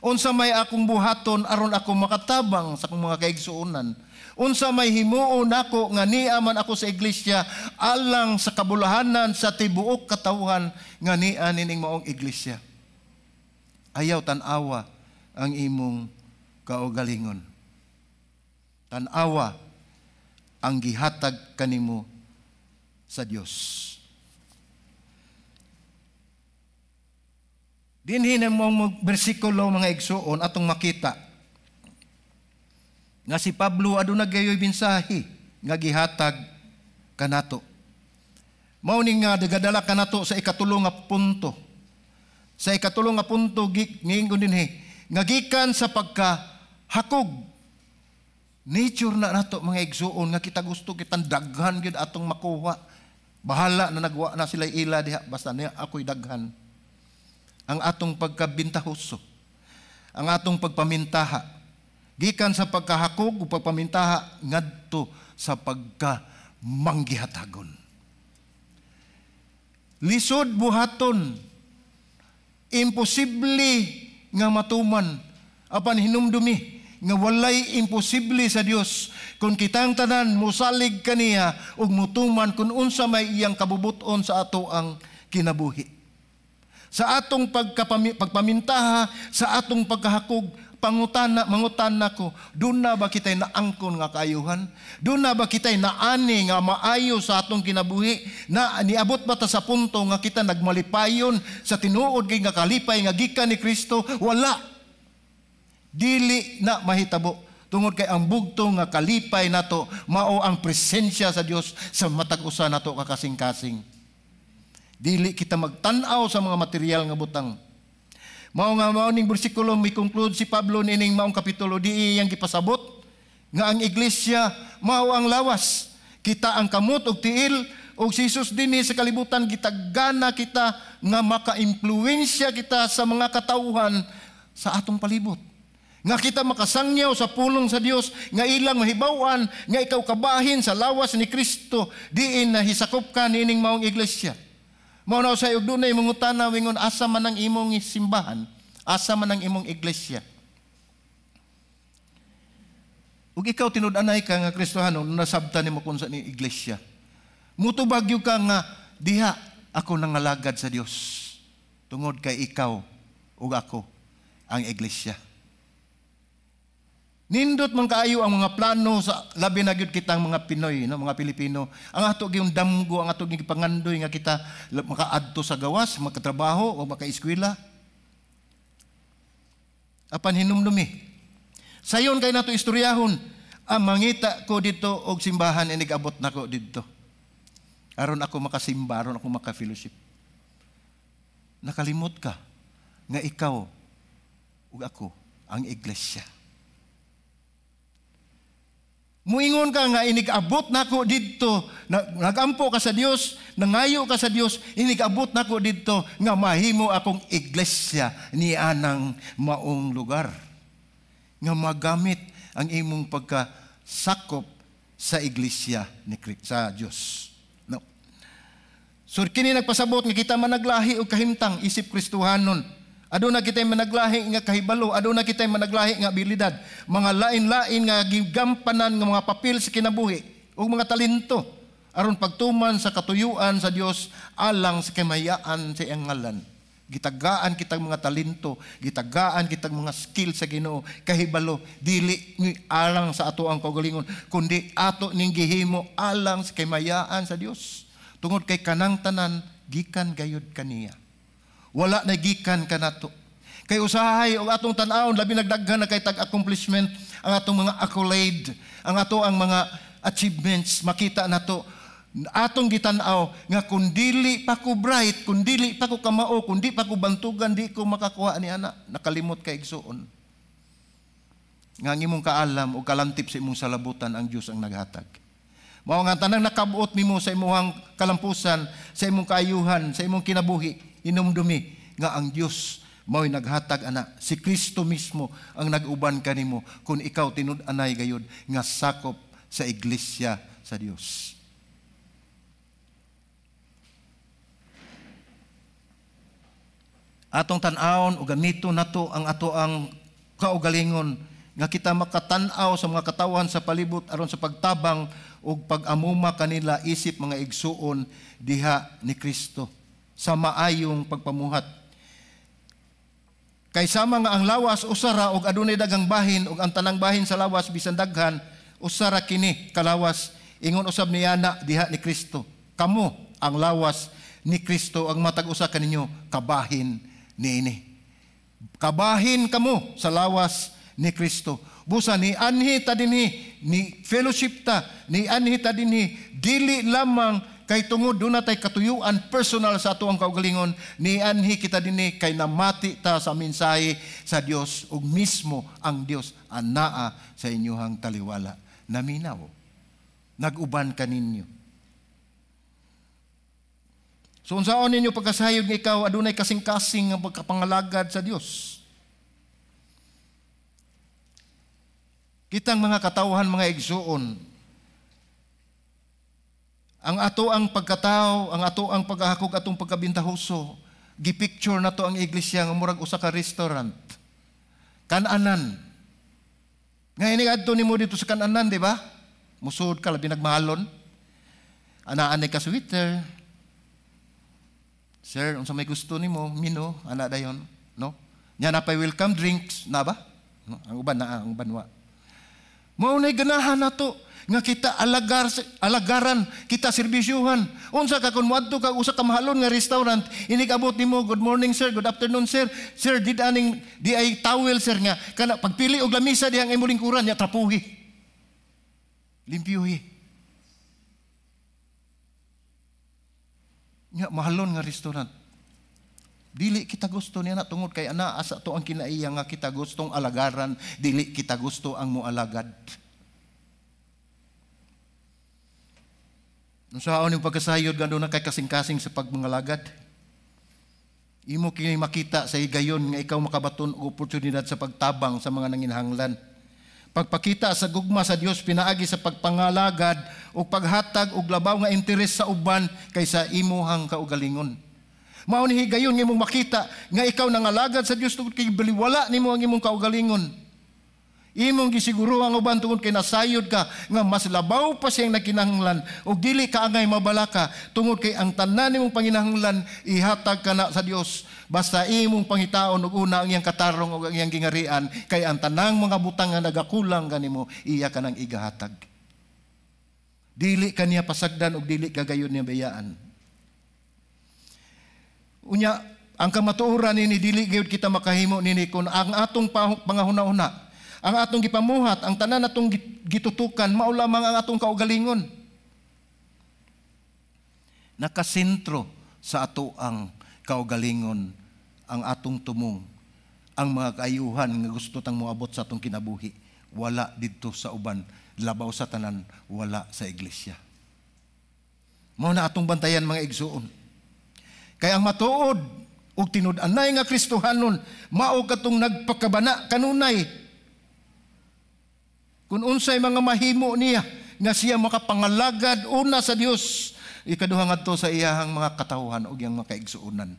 Unsa may akong buhaton aron ako makatabang sa akong mga kaigsuonan. Unsa may himuon nako nga niya man ako sa iglesia alang sa kabulahanan sa tibuok katawhan nga niya nining maong iglesia. Ayaw tan-awa ang imong kaugalingon. Tan-awa ang gihatag kanimo sa Dios. Dinhi na mong bersikulo, mga igsuon, atong makita nga si Pablo aduna gayoy mensahe nga gihatag kanato. Mao ni nga nagadala kanato sa ikatulo nga punto. Sa ikatulo nga punto, ngiingon dinhi nga gikan sa pagkahakog. Nature na nato, mga igsuon, nga kita gusto kitang daghan gyud atong makuha. Bahala na nagwa na sila ila diha, basta niya ako'y daghan. Ang atong pagkabintahoso, ang atong pagpamintaha, gikan sa pagkahakog ug pagpamintaha ngadto sa pagkamanggihatagon. Lisod buhaton, imposible nga matuman, apan hinumdumi nga walay imposible sa Dios kung kitang tanan mosalig kaniya ug mutuman kung unsa may iyang kabubuton sa ato ang kinabuhi. Sa atong pagpamintaha, sa atong pagkahakog, pangutana, mangutana ko, duna ba kita'y naangkon nga kaayuhan? Duna ba kita'y naani nga maayo sa atong kinabuhi? Na niabot ba ta sa punto nga kita nagmalipayon sa tinuod kay nga kalipay nga gikan ni Kristo? Wala. Dili na mahitabo. Tungod kay ang bugto nga kalipay nato mao ang presensya sa Dios sa matag usa nato kakasing-kasing. Dili kita magtan-aw sa mga material nga butang. Mao nga mao ning bersikulo mi conclude si Pablo nining maong kapitulo, di iyang gipasabot nga ang iglesia mao ang lawas. Kita ang kamot og tiil, og si Jesus dinhi sa kalibutan gitagana kita nga maka-impluwensya kita sa mga katawhan sa atong palibot. Nga kita makasangyaw sa pulong sa Dios nga ilang mahibaw-an nga ikaw kabahin sa lawas ni Kristo, diin nahisakop ka niining maong iglesia. Mao na sa og dunay mangutana wingon, "Asa man ang imong simbahan? Asa man ang imong iglesia?" Ug ikaw tinud-anay ka nga Kristohano, nasabtan nimo kung sa ni iglesia. Mutubag gyud ka nga diha ako nangalagad sa Dios. Tungod kay ikaw ug ako ang iglesia. Nindot man kaayo ang mga plano sa labi na gyud kitang mga Pinoy, no, mga Pilipino. Ang ato gyung damgo, ang ato gyung pangandoy nga kita makaadto sa gawas, makatrabaho o makaeskwela. Apan hinumdumi. Sayon kay nato istoryahon, ang mangita ko dito og simbahan, inig-abot nako didto. Aron ako makasimba, aron ako maka-fellowship. Nakalimot ka nga ikaw ug ako ang iglesia. Muingon ka nga inig-abot nako didto, nagampo ka sa Dios, nangayo ka sa Dios, inig-abot nako didto nga mahimo akong iglesia ni anang maong lugar. Nga magamit ang imong pagkasakop sa iglesia ni Kristo, sa Dios. No. So kini nagpasabot nga kita managlahi og kahimtang isip Kristohanon. Aduna kita'y managlahi nga kahibalo, aduna kita'y managlahi nga abilidad, mga lain-lain nga gigampanan nga mga papel sa kinabuhi ug mga talento aron pagtuman sa katuyuan sa Dios alang sa kamayaan sa iyang ngalan. Gitagaan kitang mga talento, gitagaan kitang mga skill sa Ginoo, kahibalo dili ni alang sa ato ang kaugalingon, kundi ato ning gihimo alang sa kamayaan sa Dios. Tungod kay kanang tanan gikan gayud kaniya. Wala na gikan kanato. Kay usahay og atong tan-awon, labi nagdaghan na kay tag accomplishment, ang atong mga accolade, ang ato ang mga achievements, makita nato atong gitan-aw nga kung dili pa ko bright, kung dili pa ko kamao, kung di pa ko bantugan, di ko makakuha ni ana. Nakalimot ka, igsuon, nga ang imong kaalam o kalantip sa imong salabutan, ang Dios ang naghatag. Mao nga tanang nakabuot nimo sa imong kalampusan, sa imong kaayuhan, sa imong kinabuhi, inumdumi nga ang Dios mao'y naghatag ana. Si Kristo mismo ang nag-uban kanimo kung ikaw tinud-anay gayud nga sakop sa iglesia sa Dios. Atong tan-awon o gamito nato ang ato ang kaugalingon nga kita makatan-aw sa mga katawan sa palibot aron sa pagtabang ug pag-amuma kanila isip mga igsuon diha ni Kristo sa maayong pagpamuhat. Kay sama nga ang lawas usara ug adunay daghang bahin, ug ang tanang bahin sa lawas bisan daghan, usara kini kalawas, ingon usab niana diha ni Kristo. Kamo ang lawas ni Kristo, ang matag usa kaninyo kabahin niini. Kabahin kamo sa lawas ni Kristo. Busa ni anhi ta dinhi, ni fellowship ta, ni anhi ta dinhi, dili lamang kay tungod doon natay katuyuan personal sa ato ang kaugalingon, ni anhi kita dinhi kay namati ta sa mensahe sa Dios ug mismo ang Dios anaa sa inyuhang taliwala. Naminaw. Nag-uban kaninyo. So unsaon ninyo pagkasayod nga ikaw adunay kasing-kasing nga pagkapangalagad sa Dios? Kitang mga katawhan, mga igsuon, ang ato ang pagkatao, ang ato ang paghahakog, atong pagkabintahoso, gipicture na to ang iglesia nga murag usa ka restaurant. Kananan. Nga ini adto nimo dito sa kananan, di ba? Musud ka, labi nagmahalon. Anaan ka sweater. Sir, unsa may gusto nimo? Mino, ana dayon, no? Nya na pay welcome drinks, na ba? No? Ang uban na, ang uban wa. Mao nay ganahan nato nga kita alagaran, kita serbisyuhan. Unsa ka kun moadto ka usa ka mahalon nga restaurant, inig-abot nimo, "Good morning sir, good afternoon sir." "Sir, di aning di ay towel sir," nga kana pagpili og lamisa dihang imong lingkuran nya trapuhi. Limpyuhi. Nga mahalon nga restaurant. Dili kita gusto niya na tungod kay ana asa to ang kinaiya nga kita gustong alagaran, dili kita gusto ang moalagad. Unsaon yung pagkasayod nga doon na kay kasing-kasing sa pagmangalagad? Imo kini makita sa higayon nga ikaw makabaton og oportunidad sa pagtabang sa mga nanginahanglan. Pagpakita sa gugma sa Dios pinaagi sa pagpangalagad o paghatag og labaw nga interes sa uban kaysa imuhang kaugalingon. Mao ni higayon nga imong makita nga ikaw nangalagad sa Dios tungod kay baliwala nimo ang imong kaugalingon. Imong gisiguro ang uban tungod kay nasayod ka nga mas labaw pa siyang nagkinahanglan ug dili ka angay mabalaka tungod kay ang tanan nimong panginahanglan ihatag kana sa Dios. Basta imong pangitaon og una ang iyang katarong ug ang iyang gingarian, kay ang tanang mga butang nga nagakulang kanimo, iya kanang igahatag. Dili ka niya pasagdan ug dili ka gayon niya bayaan. Unya, ang kamatuoran nini, dili gayud kita makahimo nini kung ang atong pangahuna-huna, ang atong gipamuhat, ang tanan atong gitutukan, mao lamang ang atong kaugalingon. Nakasentro sa ato ang kaugalingon, ang atong tumong, ang mga kaayuhan nga gusto tang moabot sa atong kinabuhi, wala didto sa uban, labaw sa tanan, wala sa iglesia. Mao na atong bantayan, mga igsuon. Kay ang matuod ug tinud-anay nga Kristohanon, mao katong nagpakabana kanunay kung unsay mga mahimo niya nga siya makapangalagad una sa Dios, ikaduha ngadto sa iyahang mga katawhan ug iyang mga kaigsuonan.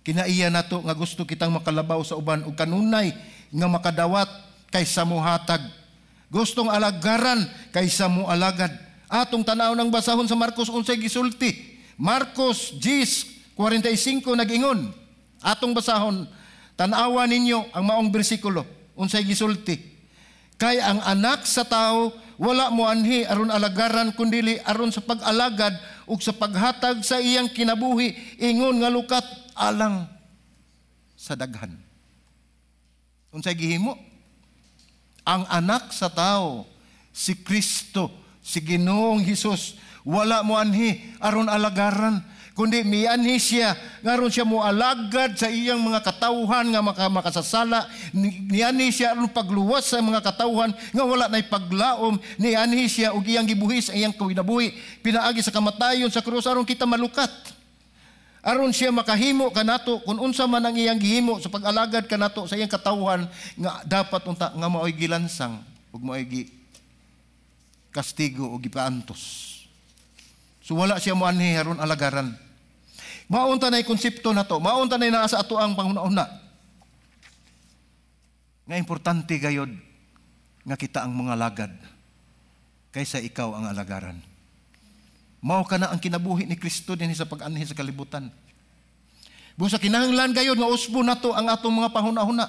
Kinaiya nato nga gusto kitang makalabaw sa uban ug kanunay nga makadawat kaysa mohatag. Gustong alagaran kaysa mo alagad. Atong tanaw ng basahon sa Marcos, unsay gisulti. Marcos 10:45 nag-ingon. Atong basahon, tan-awa ninyo ang maong bersikulo, unsay gisulti. "Kay ang Anak sa Tao wala mo anhi aron alagaran, kundili aron sa pag-alagad ug sa paghatag sa iyang kinabuhi ingon nga lukat alang sa daghan." Unsay gihimo? Ang Anak sa Tao, si Kristo, si Ginoong Hesus, wala mo anhi aron alagaran, kundi mianhi siya ngaron siya mo alagad sa iyang mga katawhan nga makasasala. Nianhi siya aron pagluwas sa mga katawhan nga wala nay paglaom. Nianhi siya ug iyang gibuhis ang iyang kinabuhi pinaagi sa kamatayon sa krus aron kita malukat, aron siya makahimo kanato kung unsa man ang iyang gihimo sa pag-alagad kanato sa iyang katawhan nga dapat unta nga maoy gilansang ug maoy gi kastigo o gipaantos. So wala siya moanhi aron alagaran. Maunta na konsepto na to, maunta na naa sa ato ang panghuna-una. Nga importante gayod nga kita ang mga lagad kaysa ikaw ang alagaran. Mao kana ang kinabuhi ni Kristo dinhi sa pag-anhi sa kalibutan. Busa kinahanglan gayod nga usbo nato ang atong mga pahuna-huna.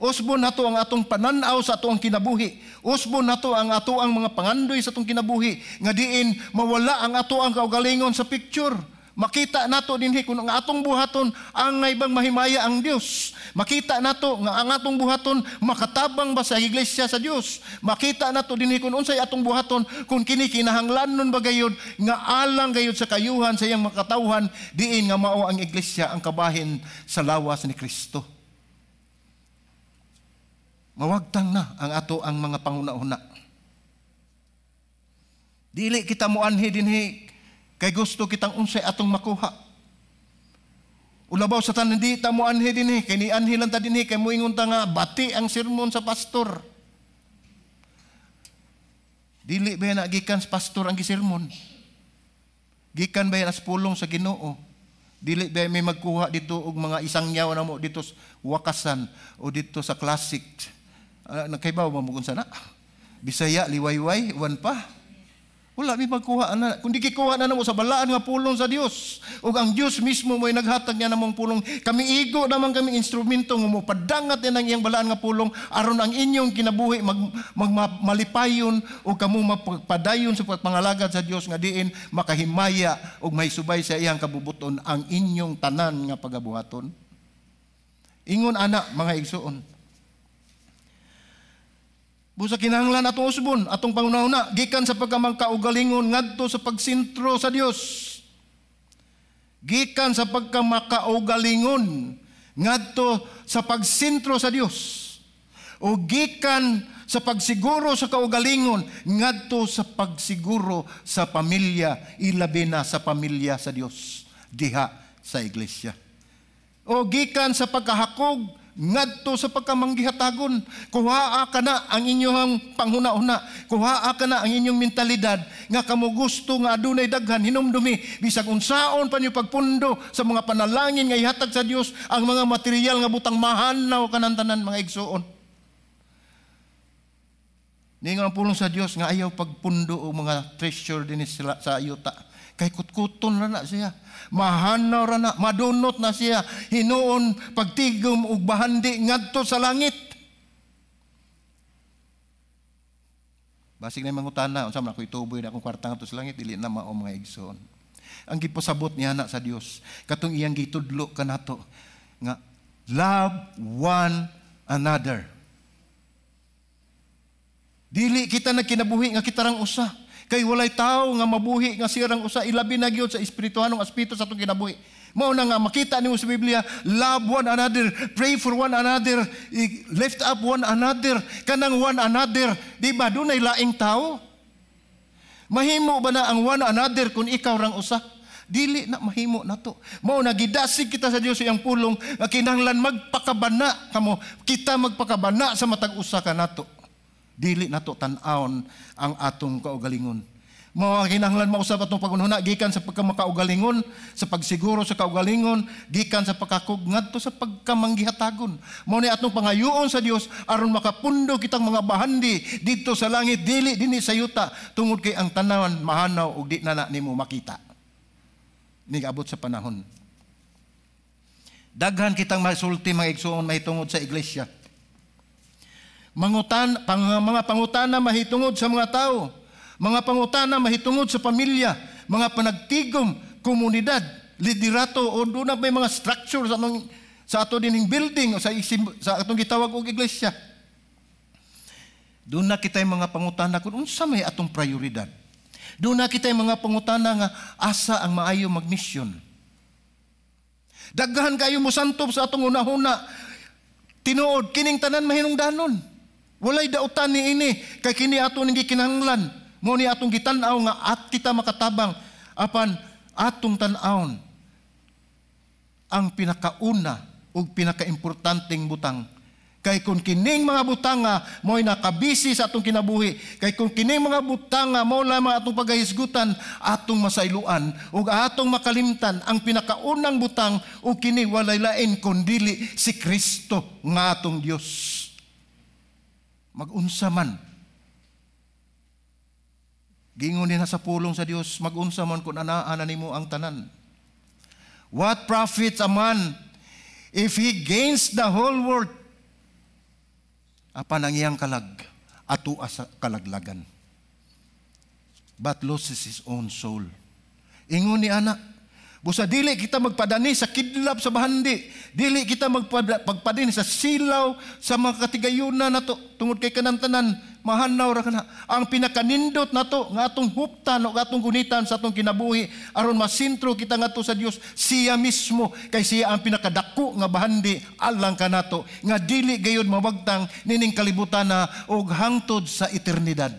Usbo nato ang atong pananaw sa atong kinabuhi. Usbo nato ang ato ang mga pangandoy sa atong kinabuhi nga diin mawala ang ato ang kaugalingon sa picture. Makita nato dinhi kung ang atong buhaton angay bang mahimaya ang Dios. Makita nato nga ang atong buhaton makatabang ba sa iglesia sa Dios. Makita nato dinhi kung unsay atong buhaton, kung kini kinahanglanon ba gayud nga alang gayud sa kayuhan sa iyang makatawhan, diin nga mao ang iglesia ang kabahin sa lawas ni Kristo. Mawagtang na ang ato ang mga panguna-una. Dili kita moanhi dinhi kay gusto kitang unsay atong makuha. Ulabaw sa tanan, di ta moanhi dinhi kay nianhi lang ta dinhi kay moingon ta nga bati ang sermon sa pastor. Dili ba na gikan sa pastor ang gisermon? Gikan ba na sa pulong sa Ginoo? Dili ba may magkuha dito og mga isang yaw na mo dito sa wakasan o dito sa classic? Nakaibaw ba mo kung sana? Bisaya, liwayway, uwan pa. Wala mi magkuha ana. Kung di gikuha na namo sa balaan nga pulong sa Dios. Ug ang Dios mismo mo'y naghatag niya namong pulong. Kami igo naman kami instrumento nga mopadangat niya ng iyang balaan nga pulong aron ang inyong kinabuhi mag malipayon ug kamo mapadayon sa pagpangalagad sa Dios nga diin makahimaya ug mahusubay sa iyang kabubuton ang inyong tanan nga pagabuhaton. Ingon ana, mga igsuon. Busa kinahanglan atong usbon, atong pangunahuna, gikan sa pagkamangkaugalingon ngadto sa pagsentro sa Dios. Gikan sa pagkamakaugalingon ngadto sa pagsentro sa Dios. O gikan sa pagsiguro sa kaugalingon ngadto sa pagsiguro sa pamilya, ilabi na sa pamilya sa Dios diha sa iglesia. O gikan sa pagkahakog ngadto sa pagkamanggihatagon. Kuhaa ka na ang inyong panghuna-huna. Kuhaa ka na ang inyong mentalidad nga kamo gusto nga adunay daghan hinumdumi bisag unsaon pa niyo pagpundo sa mga panalangin nga ihatag sa Dios ang mga material nga butang mahanaw kanan tanan, mga igsuon. Ningon ang pulong sa Dios nga ayaw pagpundo og mga treasure dinhi sila sa yuta. Kay kutkuton ra na siya. Mahanaw ra na, madunot na siya. Hinuon pagtigom og bahandi ngadto sa langit. Basig na mangutana, unsa man ako ituboy na akong kwarta ngadto sa langit, dili na mao, mga igsoon. Ang gipasabot niya na sa Dios, katong iyang gitudlo kanato nga love one another. Dili kita nagkinabuhi nga kita rang usa. Kay walay tao nga mabuhi nga sirang usa, ilabi na gyud sa espirituhanong aspeto sa atong kinabuhi. Mao na nga makita nimo sa Biblia, love one another, pray for one another, lift up one another, kanang one another, di ba dunay laing tao? Mahimo ba na ang one another kung ikaw rang usa? Dili na mahimo nato. Mao na gidasig kita sa Dios iyang pulong nga kinahanglan magpakabana kamo, kita magpakabana sa matag usa kanato. Dili nato tan-awon ang atong kaugalingon. Mao ang kinahanglan mausab atong pagunhuna gikan sa pagkamakaugalingon, sa pagsiguro sa kaugalingon, gikan sa pagkakog ngadto sa pagkamanggihatagon. Mao ni atong pangayoon sa Dios aron makapundo kitang mga bahandi didto sa langit, dili dinhi sa yuta, tungod kay ang tanawan mahanaw ug di na na nimo makita. Nigabot sa panahon. Daghan kitang masulti, mga igsuon, mahitungod sa iglesia. Mga pangutana mahitungod sa mga tao, mga pangutana mahitungod sa pamilya, mga panagtigom, komunidad, liderato, o doon na may mga structure sa ato dining building o sa atong gitawag og iglesia. Doon na kita'y mga pangutana kung unsa may atong prioridad. Doon na kita'y mga pangutana nga asa ang maayo magmisyon. Daghan kayo mosantop sa atong hunahuna. Tinuod kining tanan mahinungdanon. Walay dautan ni ini kay kini ato ning gikinahanglan. Mao ni atong gitan-aw nga at kita makatabang apan atong tan-awon ang pinakauna ug pinakaimportanteng butang. Kay kung kining mga butanga mo'y nakabisi sa atong kinabuhi, kay kung kining mga butanga mao lamang atong pagahisgutan, atong masayloan ug atong makalimtan ang pinakaunang butang ug kini walay lain kundili si Kristo nga atong Dios. Magunsa man. Gingon na sa pulong sa Dios, magunsa man kung anaa na nimo ang tanan. What profits a man if he gains the whole world? Apan ang iyang kalag, atua sa kalaglagan. But loses his own soul. Ingon ni ana, busa dili kita magpadani sa kidlap sa bahandi, dili kita magpadani sa silaw sa mga katigayunan nato tungod kay kanang tanan mahanaw ra kana. Ang pinakanindot nato nga atong huptan o atong gunitan sa atong kinabuhi aron masintro kita ngadto sa Dios, siya mismo, kay siya ang pinakadako nga bahandi alang kanato nga dili gayud mawagtang nining kalibutan na og hangtod sa eternidad.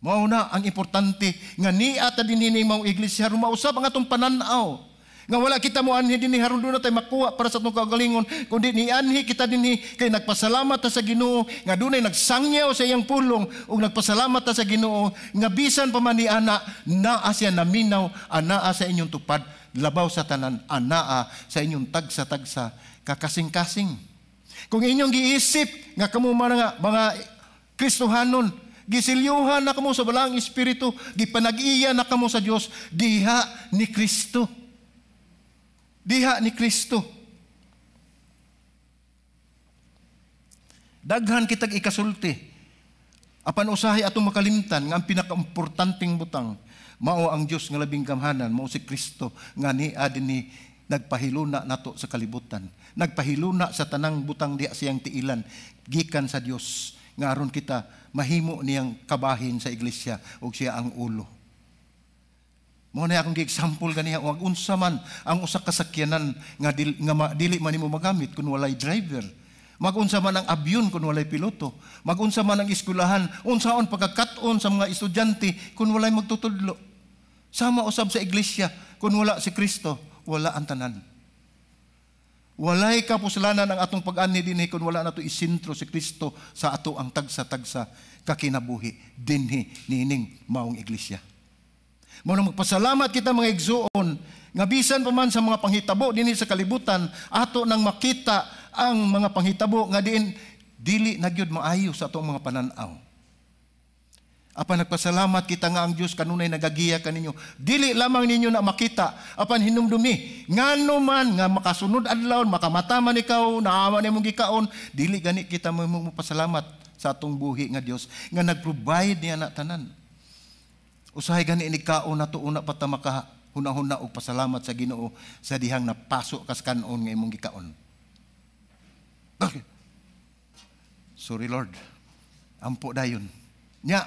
Mao na ang importante nga niya ta dinhi maong iglesia aron mausab ang atong panan-aw. Nga wala kita moanhi dinhi aron doon na tayo makuha para sa atong kaugalingon, kundi nianhi kita dinhi kay nagpasalamat ta sa Ginoo nga dunay nagsangyaw sa iyang pulong ug nagpasalamat ta sa Ginoo nga bisan pa man ni ana naa siya naminaw, anaa sa inyong tupad, labaw sa tanan anaa sa inyong tagsa-tagsa kakasing-kasing. Kung inyong giisip nga kamo mga Kristohanon, gisilyuhan na kamo sa Balaang Espiritu, gipanag-iya na kamo sa Dios diha ni Kristo. Diha ni Kristo. Daghan kitag ikasulti. Apan usahay atong makalimtan nga ang pinakaimportanteng butang mao ang Dios nga labing gamhanan, mao si Kristo nga niya dinhi nagpahiluna nato sa kalibutan. Nagpahiluna sa tanang butang diha siyang tiilan gikan sa Dios nga aron kita mahimo niyang kabahin sa iglesia ug siya ang ulo. Mao na akong gi-example ganiha, wag unsa man ang usa ka sakyanan nga dili man nimo magamit kun walay driver. Magunsa man ang abyon kun walay piloto. Magunsa man ang eskwelahan, unsaon pagkakat-on sa mga estudyante kun walay magtutudlo. Sama usab sa iglesia, kun wala si Kristo, wala ang tanan. Walay kapuslanan ang atong pag-anhi dinhi kung wala nato isentro si Kristo sa ato ang tagsa-tagsa kakinabuhi dinhi niining maong iglesia. Mao na magpasalamat kita, mga igsuon, nga bisan pa man sa mga panghitabo dinhi sa kalibutan, ato nang makita ang mga panghitabo nga diin dili na gyud maayo sa atong mga pananaw. Apan nagpasalamat kita nga ang Dios kanunay nagagiya kaninyo. Dili lamang ninyo na makita, apan hinumdumi ngano man nga makasunod adlaw, makamata man ikaw, naaman imong gikaon, dili gani kita mo pasalamat sa atong buhi nga Dios nga nag-provide niya na tanan? Usahay gani ini kaon nato, una pa ta maka hunahuna og pasalamat sa Ginoo sa dihang napaso kas kanon nga imong gikaon. Okay. Sorry, Lord. Ampo dayon. Nya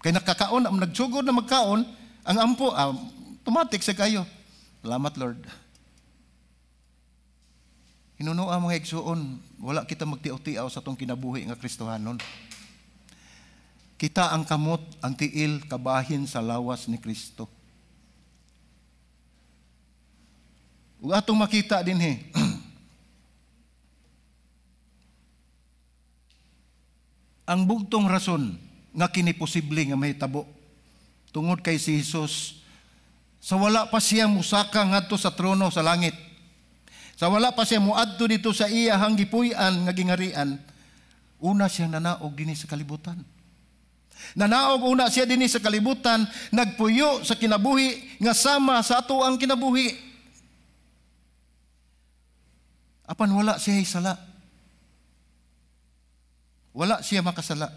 kay nakakaon, ang nagsugod na magkaon, ang ampo, automatic sa kayo. Salamat, Lord. Hinunoa, mga igsuon, wala kita magtiaw-tiaw sa atong kinabuhi nga Kristohanon. Kita ang kamot, ang tiil, kabahin sa lawas ni Kristo. Ug atong makita dinhi, ang bugtong rason nga kini posible nga mahitabo tungod kay si Jesus, sa wala pa siya musaka ngadto sa trono sa langit, sa wala pa siya muadto dito sa iyahang gipuy-an nga gingarian, una siyang nanaog dinhi sa kalibutan. Nanaog una siya dinhi sa kalibutan, nagpuyo sa kinabuhi nga sama sa ato ang kinabuhi. Apan wala siya sala. Wala siya makasala.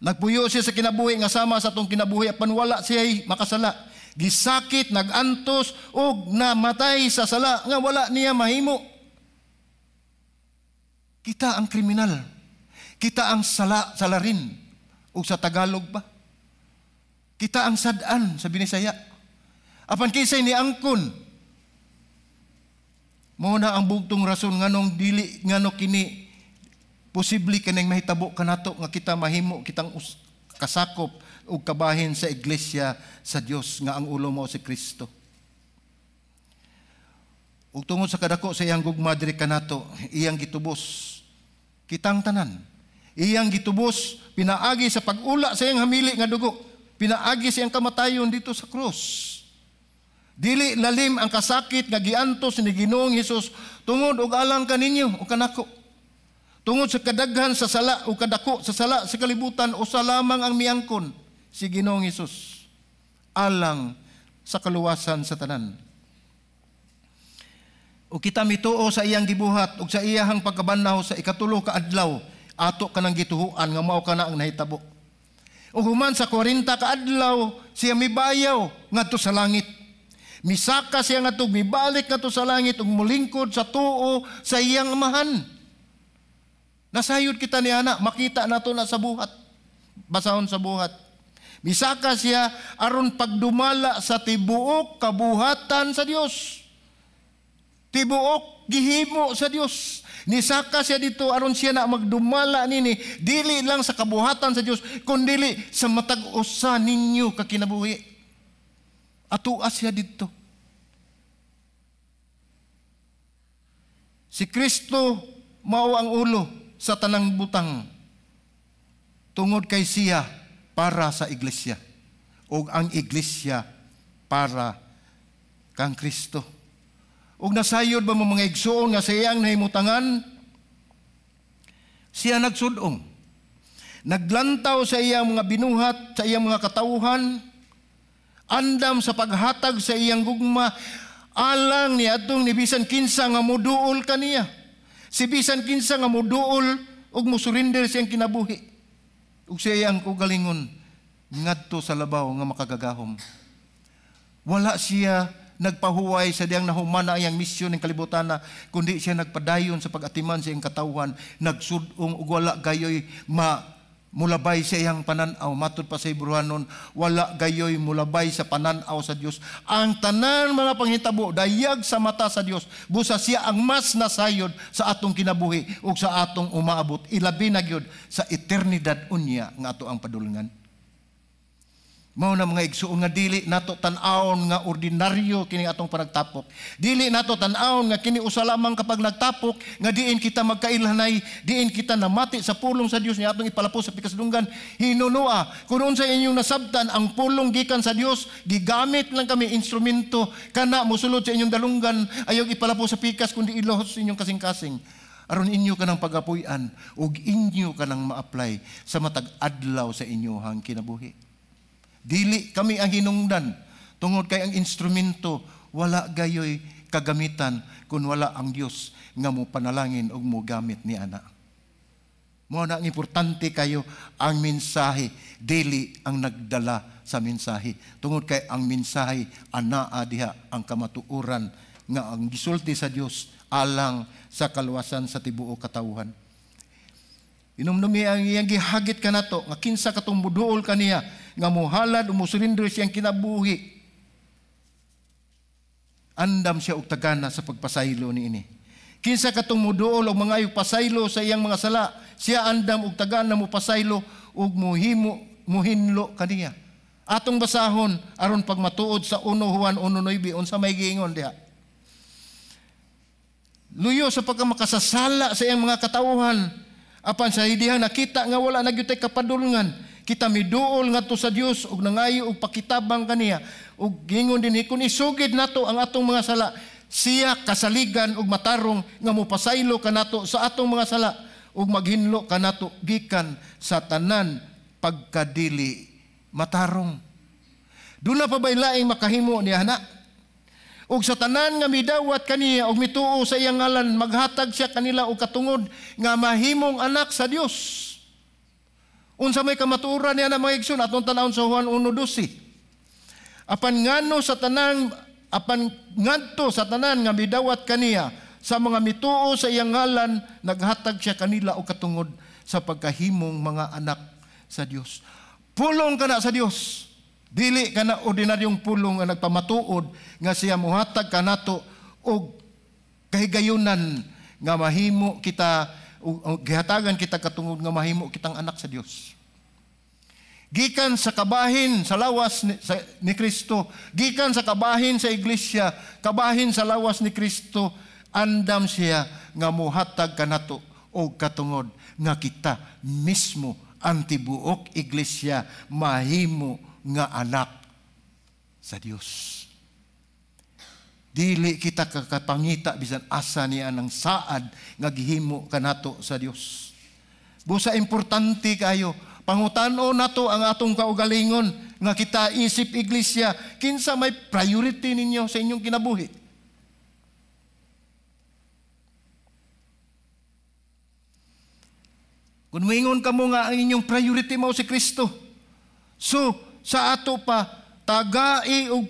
Nagpuyo siya sa kinabuhi nga sama sa atong kinabuhi, apan wala siya makasala. Gisakit, nagantos ug namatay sa sala nga wala niya mahimo. Kita ang kriminal. Kita ang sala, salarin ug sa Tagalog pa. Kita ang sad-an sa Binisaya. Apan kinsay ni angkon? Mao na ang bugtong rason nganong dili, ngano kini posible kining mahitabo kanato nga kita mahimo kitang kasakop ug kabahin sa iglesia sa Dios nga ang ulo mao si Kristo. Ug tungod sa kadako sa iyang gugma diri kanato, iyang gitubos kitang tanan. Iyang gitubos pinaagi sa pag-ula sa iyang hamili nga dugo, pinaagi sa iyang kamatayon dito sa krus. Dili lalim ang kasakit nga giantos ni Ginoong Hesus tungod og alang kaninyo o kanako. Tungod sa kadaghan sa sala o kadako sa sala sa kalibutan, usa lamang ang miangkon, si Ginoong Hesus, alang sa kaluwasan sa tanan. O kita mituo sa iyang gibuhat ug sa iyahang pagkabanhaw sa ikatulo ka adlaw, ato kanang gituhuan nga mao kana ang nahitabo. Ug human sa 40 ka adlaw siya mibayaw ngadto sa langit. Misaka siya ngadto, mibalik ngadto sa langit ug molingkod sa tuo sa iyang Amahan. Nasayod kita ni ana, makita nato na sa buhat. Basahon sa buhat. Misaka siya aron pagdumala sa tibuok kabuhatan sa Dios. Tibuok gihimo sa Dios. Nisaka siya dito aron siya na magdumala nini dili lang sa kabuhatan sa Dios kundili sa matag usa ninyo kakinabuhi. Atua siya dito. Si Kristo mao ang ulo sa tanang butang tungod kay siya para sa iglesia ug ang iglesia para kang Kristo. Ug nasayod ba mo, mga igsuon, nga sa iyang nahimutangan siya nagsudong, naglantaw sa iyang mga binuhat, sa iyang mga katawhan, andam sa paghatag sa iyang gugma alang ni adtong ni bisan kinsa nga moduol kaniya? Si bisan kinsa nga moduol ug mosurrender siyang kinabuhi ug sa iyang kaugalingon ngadto sa labaw nga makagagahom. Wala siya nagpahuway sa diyang nahuman na iyang misyon ng kalibutan na, kundi siya nagpadayon sa pag-atiman sa iyang katawhan, nagsudong ug wala gayoy mulabay sa iyang pananaw. Matud pa sa Hebrewanon, wala gayoy mulabay sa pananaw sa Dios. Ang tanan mga panghitabo dayag sa mata sa Dios, busa siya ang mas nasayod sa atong kinabuhi ug sa atong umaabot, ilabi na gyud sa eternidad unya nga ato ang padulngan. Mao na, mga igsuon, nga dili nato tan-awon nga ordinaryo kini atong panagtapok. Dili nato tan-awon nga kini usa lamang kapag nagtapok nga diin kita magkailhanay, diin kita namati sa pulong sa Dios ni atong ipalapos sa pikas dunggan. Hinunua, kung unsa inyong nasabtan ang pulong gikan sa Dios, gigamit lang kami instrumento kana mosulod sa inyong dalunggan, ayaw ipalapos sa pikas kundi ilohot sa inyong kasing-kasing aron inyo kanang pagapuy-an ug inyo kanang ma-apply sa matag adlaw sa inyohang kinabuhi. Dili kami ang hinungdan tungod kay ang instrumento wala gayoy kagamitan kung wala ang Dios nga mo panalangin ug mo gamit ni ana. Mao na ang importante kayo ang mensahe, dili ang nagdala sa mensahe. Tungod kay ang mensahe anaa diha ang kamatuoran nga ang gisulti sa Dios alang sa kaluwasan sa tibuok katawhan. Inumdumi ang iyang gihagit kanato nga kinsa katong muduol kaniya nga mohalad o mosurrender siyang kinabuhi. Andam siya og tagana sa pagpasaylo niini. Kinsa katong muduol og mangayo pasaylo sa iyang mga sala, siya andam og tagana mo pasaylo ug muhimo muhinlo kaniya. Atong basahon aron pagmatuod sa 1 Juan 1:9 unsa may giingon diha. Luyo sa pagkamakasasala sa iyang mga katawhan, apan sa dihang nakita nga wala na gyud kapadulngan, kita miduol ngadto sa Dios ug nangayo og pakitabang kaniya ug gingon dinhi, kun isugid nato ang atong mga sala, siya kasaligan ug matarong nga mopasaylo kanato sa atong mga sala ug maghinlo kanato gikan sa tanan pagkadili matarong. Duna pa bay laing makahimo niya na? Ug sa tanan nga midawat kaniya ug mituo sa iyang ngalan, maghatag siya kanila og katungod nga mahimong anak sa Dios. Unsa may kamatuoran niya na, mga igsoon, atong tan-awon sa Juan 1:12. Apan ngadto sa tanan nga midawat kaniya, sa mga mituo sa iyang ngalan, naghatag siya kanila og katungod sa pagkahimong mga anak sa Dios. Pulong kana sa Dios. Dili kana ordinaryong pulong nga nagpamatuod nga siya mohatag kanato og kahigayunan nga mahimo kita, gihatagan kita katungod nga mahimo kitang anak sa Dios. Gikan sa kabahin sa lawas ni Kristo, gikan sa kabahin sa iglesia, kabahin sa lawas ni Kristo, andam siya nga mohatag kanato og katungod nga kita mismo ang tibuok iglesia mahimo nga anak sa Dios. Dili kita kakapangita bisan asa niya ng saad nga gihimo kanato sa Dios. Busa importante kayo, pangutano nato ang atong kaugalingon nga kita isip iglesia, kinsa may priority ninyo sa inyong kinabuhi? Kung moingon kamo nga ang inyong priority mao si Kristo, so sa ato pa tagai og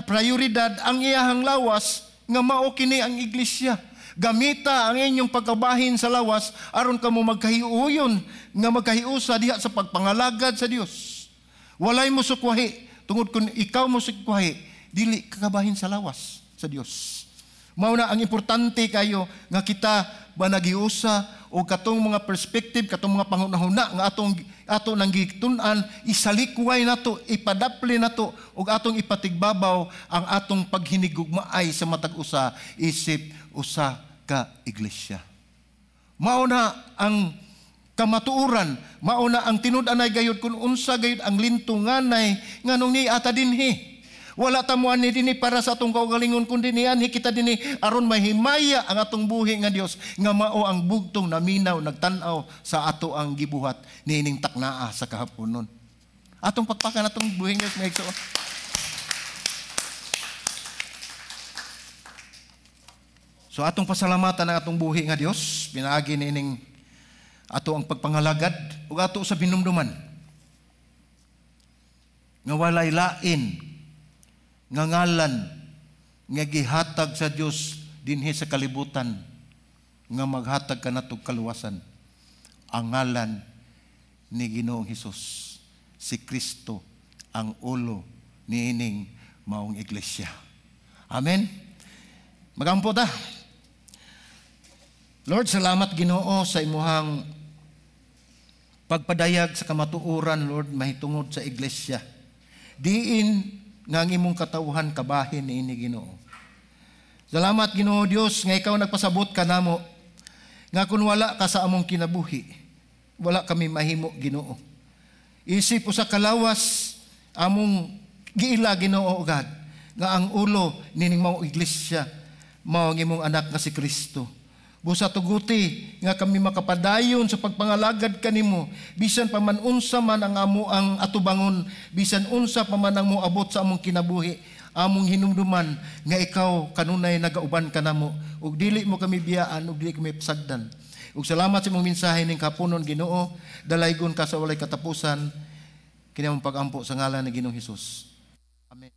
prioridad ang iyahang lawas nga mao kini ang iglesia. Gamita ang inyong pagkabahin sa lawas aron kamo magkahiuyon nga magkahiusa diha sa pagpangalagad sa Dios. Walay mo sukwahi tungod kun ikaw mo sukwahi, dili kakabahin sa lawas sa Dios. Mao na ang importante kayo nga kita ba nagiusa o katong mga perspective, katong mga panghunahuna nga ato nang gitun-an, isalikway nato, ipadapli nato ug atong ipatigbabaw ang atong paghinigugmaay sa matag usa isip usa ka iglesia. Mao na ang kamatuoran, mao na ang tinud-anay gayud kun unsa gayud ang lintunganay nganong niata dinhi. Wala ta mo ani dinhi para sa atong kaugalingon, kundi nianhi kita dinhi aron mahimaya ang atong buhi nga Dios nga mao ang bugtong naminaw nagtan-aw sa ato ang gibuhat niining taknaa sa kahaponon. Atong pakpakan atong buhi nga Dios, mga igsoon. So atong pasalamatan ang atong buhi nga Dios pinaagi niining ato ang pagpangalagad ug ato sa binumduman nga walay lain nga ngalan nga gihatag sa Dios dinhi sa kalibutan nga maghatag kanatog kaluwasan, ang ngalan ni Ginoong Hesus, si Kristo ang ulo niining maong iglesia. Amen. Magampo ta. Lord, salamat Ginoo sa imuhang pagpadayag sa kamatuoran, Lord, mahitungod sa iglesia. Diin nga ang imong katawhan kabahin niini, Ginoo. Salamat, Ginoo Dios, nga ikaw nagpasabot kanamo nga kun wala ka sa among kinabuhi, wala kami mahimo, Ginoo. Isip usa ka lawas among giila, Ginoo God, nga ang ulo nining mao iglesia, mao ang imong anak nga si Kristo. Busa tuguti nga kami makapadayon sa pagpangalagad kanimo bisan pa man unsa man ang amo ang atubangon, bisan unsa pa man ang moabot sa among kinabuhi, among hinumduman nga ikaw kanunay nagauban kanamo ug dili mo kami biyaan ug dili kami pasagdan. Ug salamat sa imong mensahe ning kapunon, Ginoo. Dalaygon ka sa walay katapusan. Kini among pagampo sa ngalan ni Ginoong Hesus. Amen.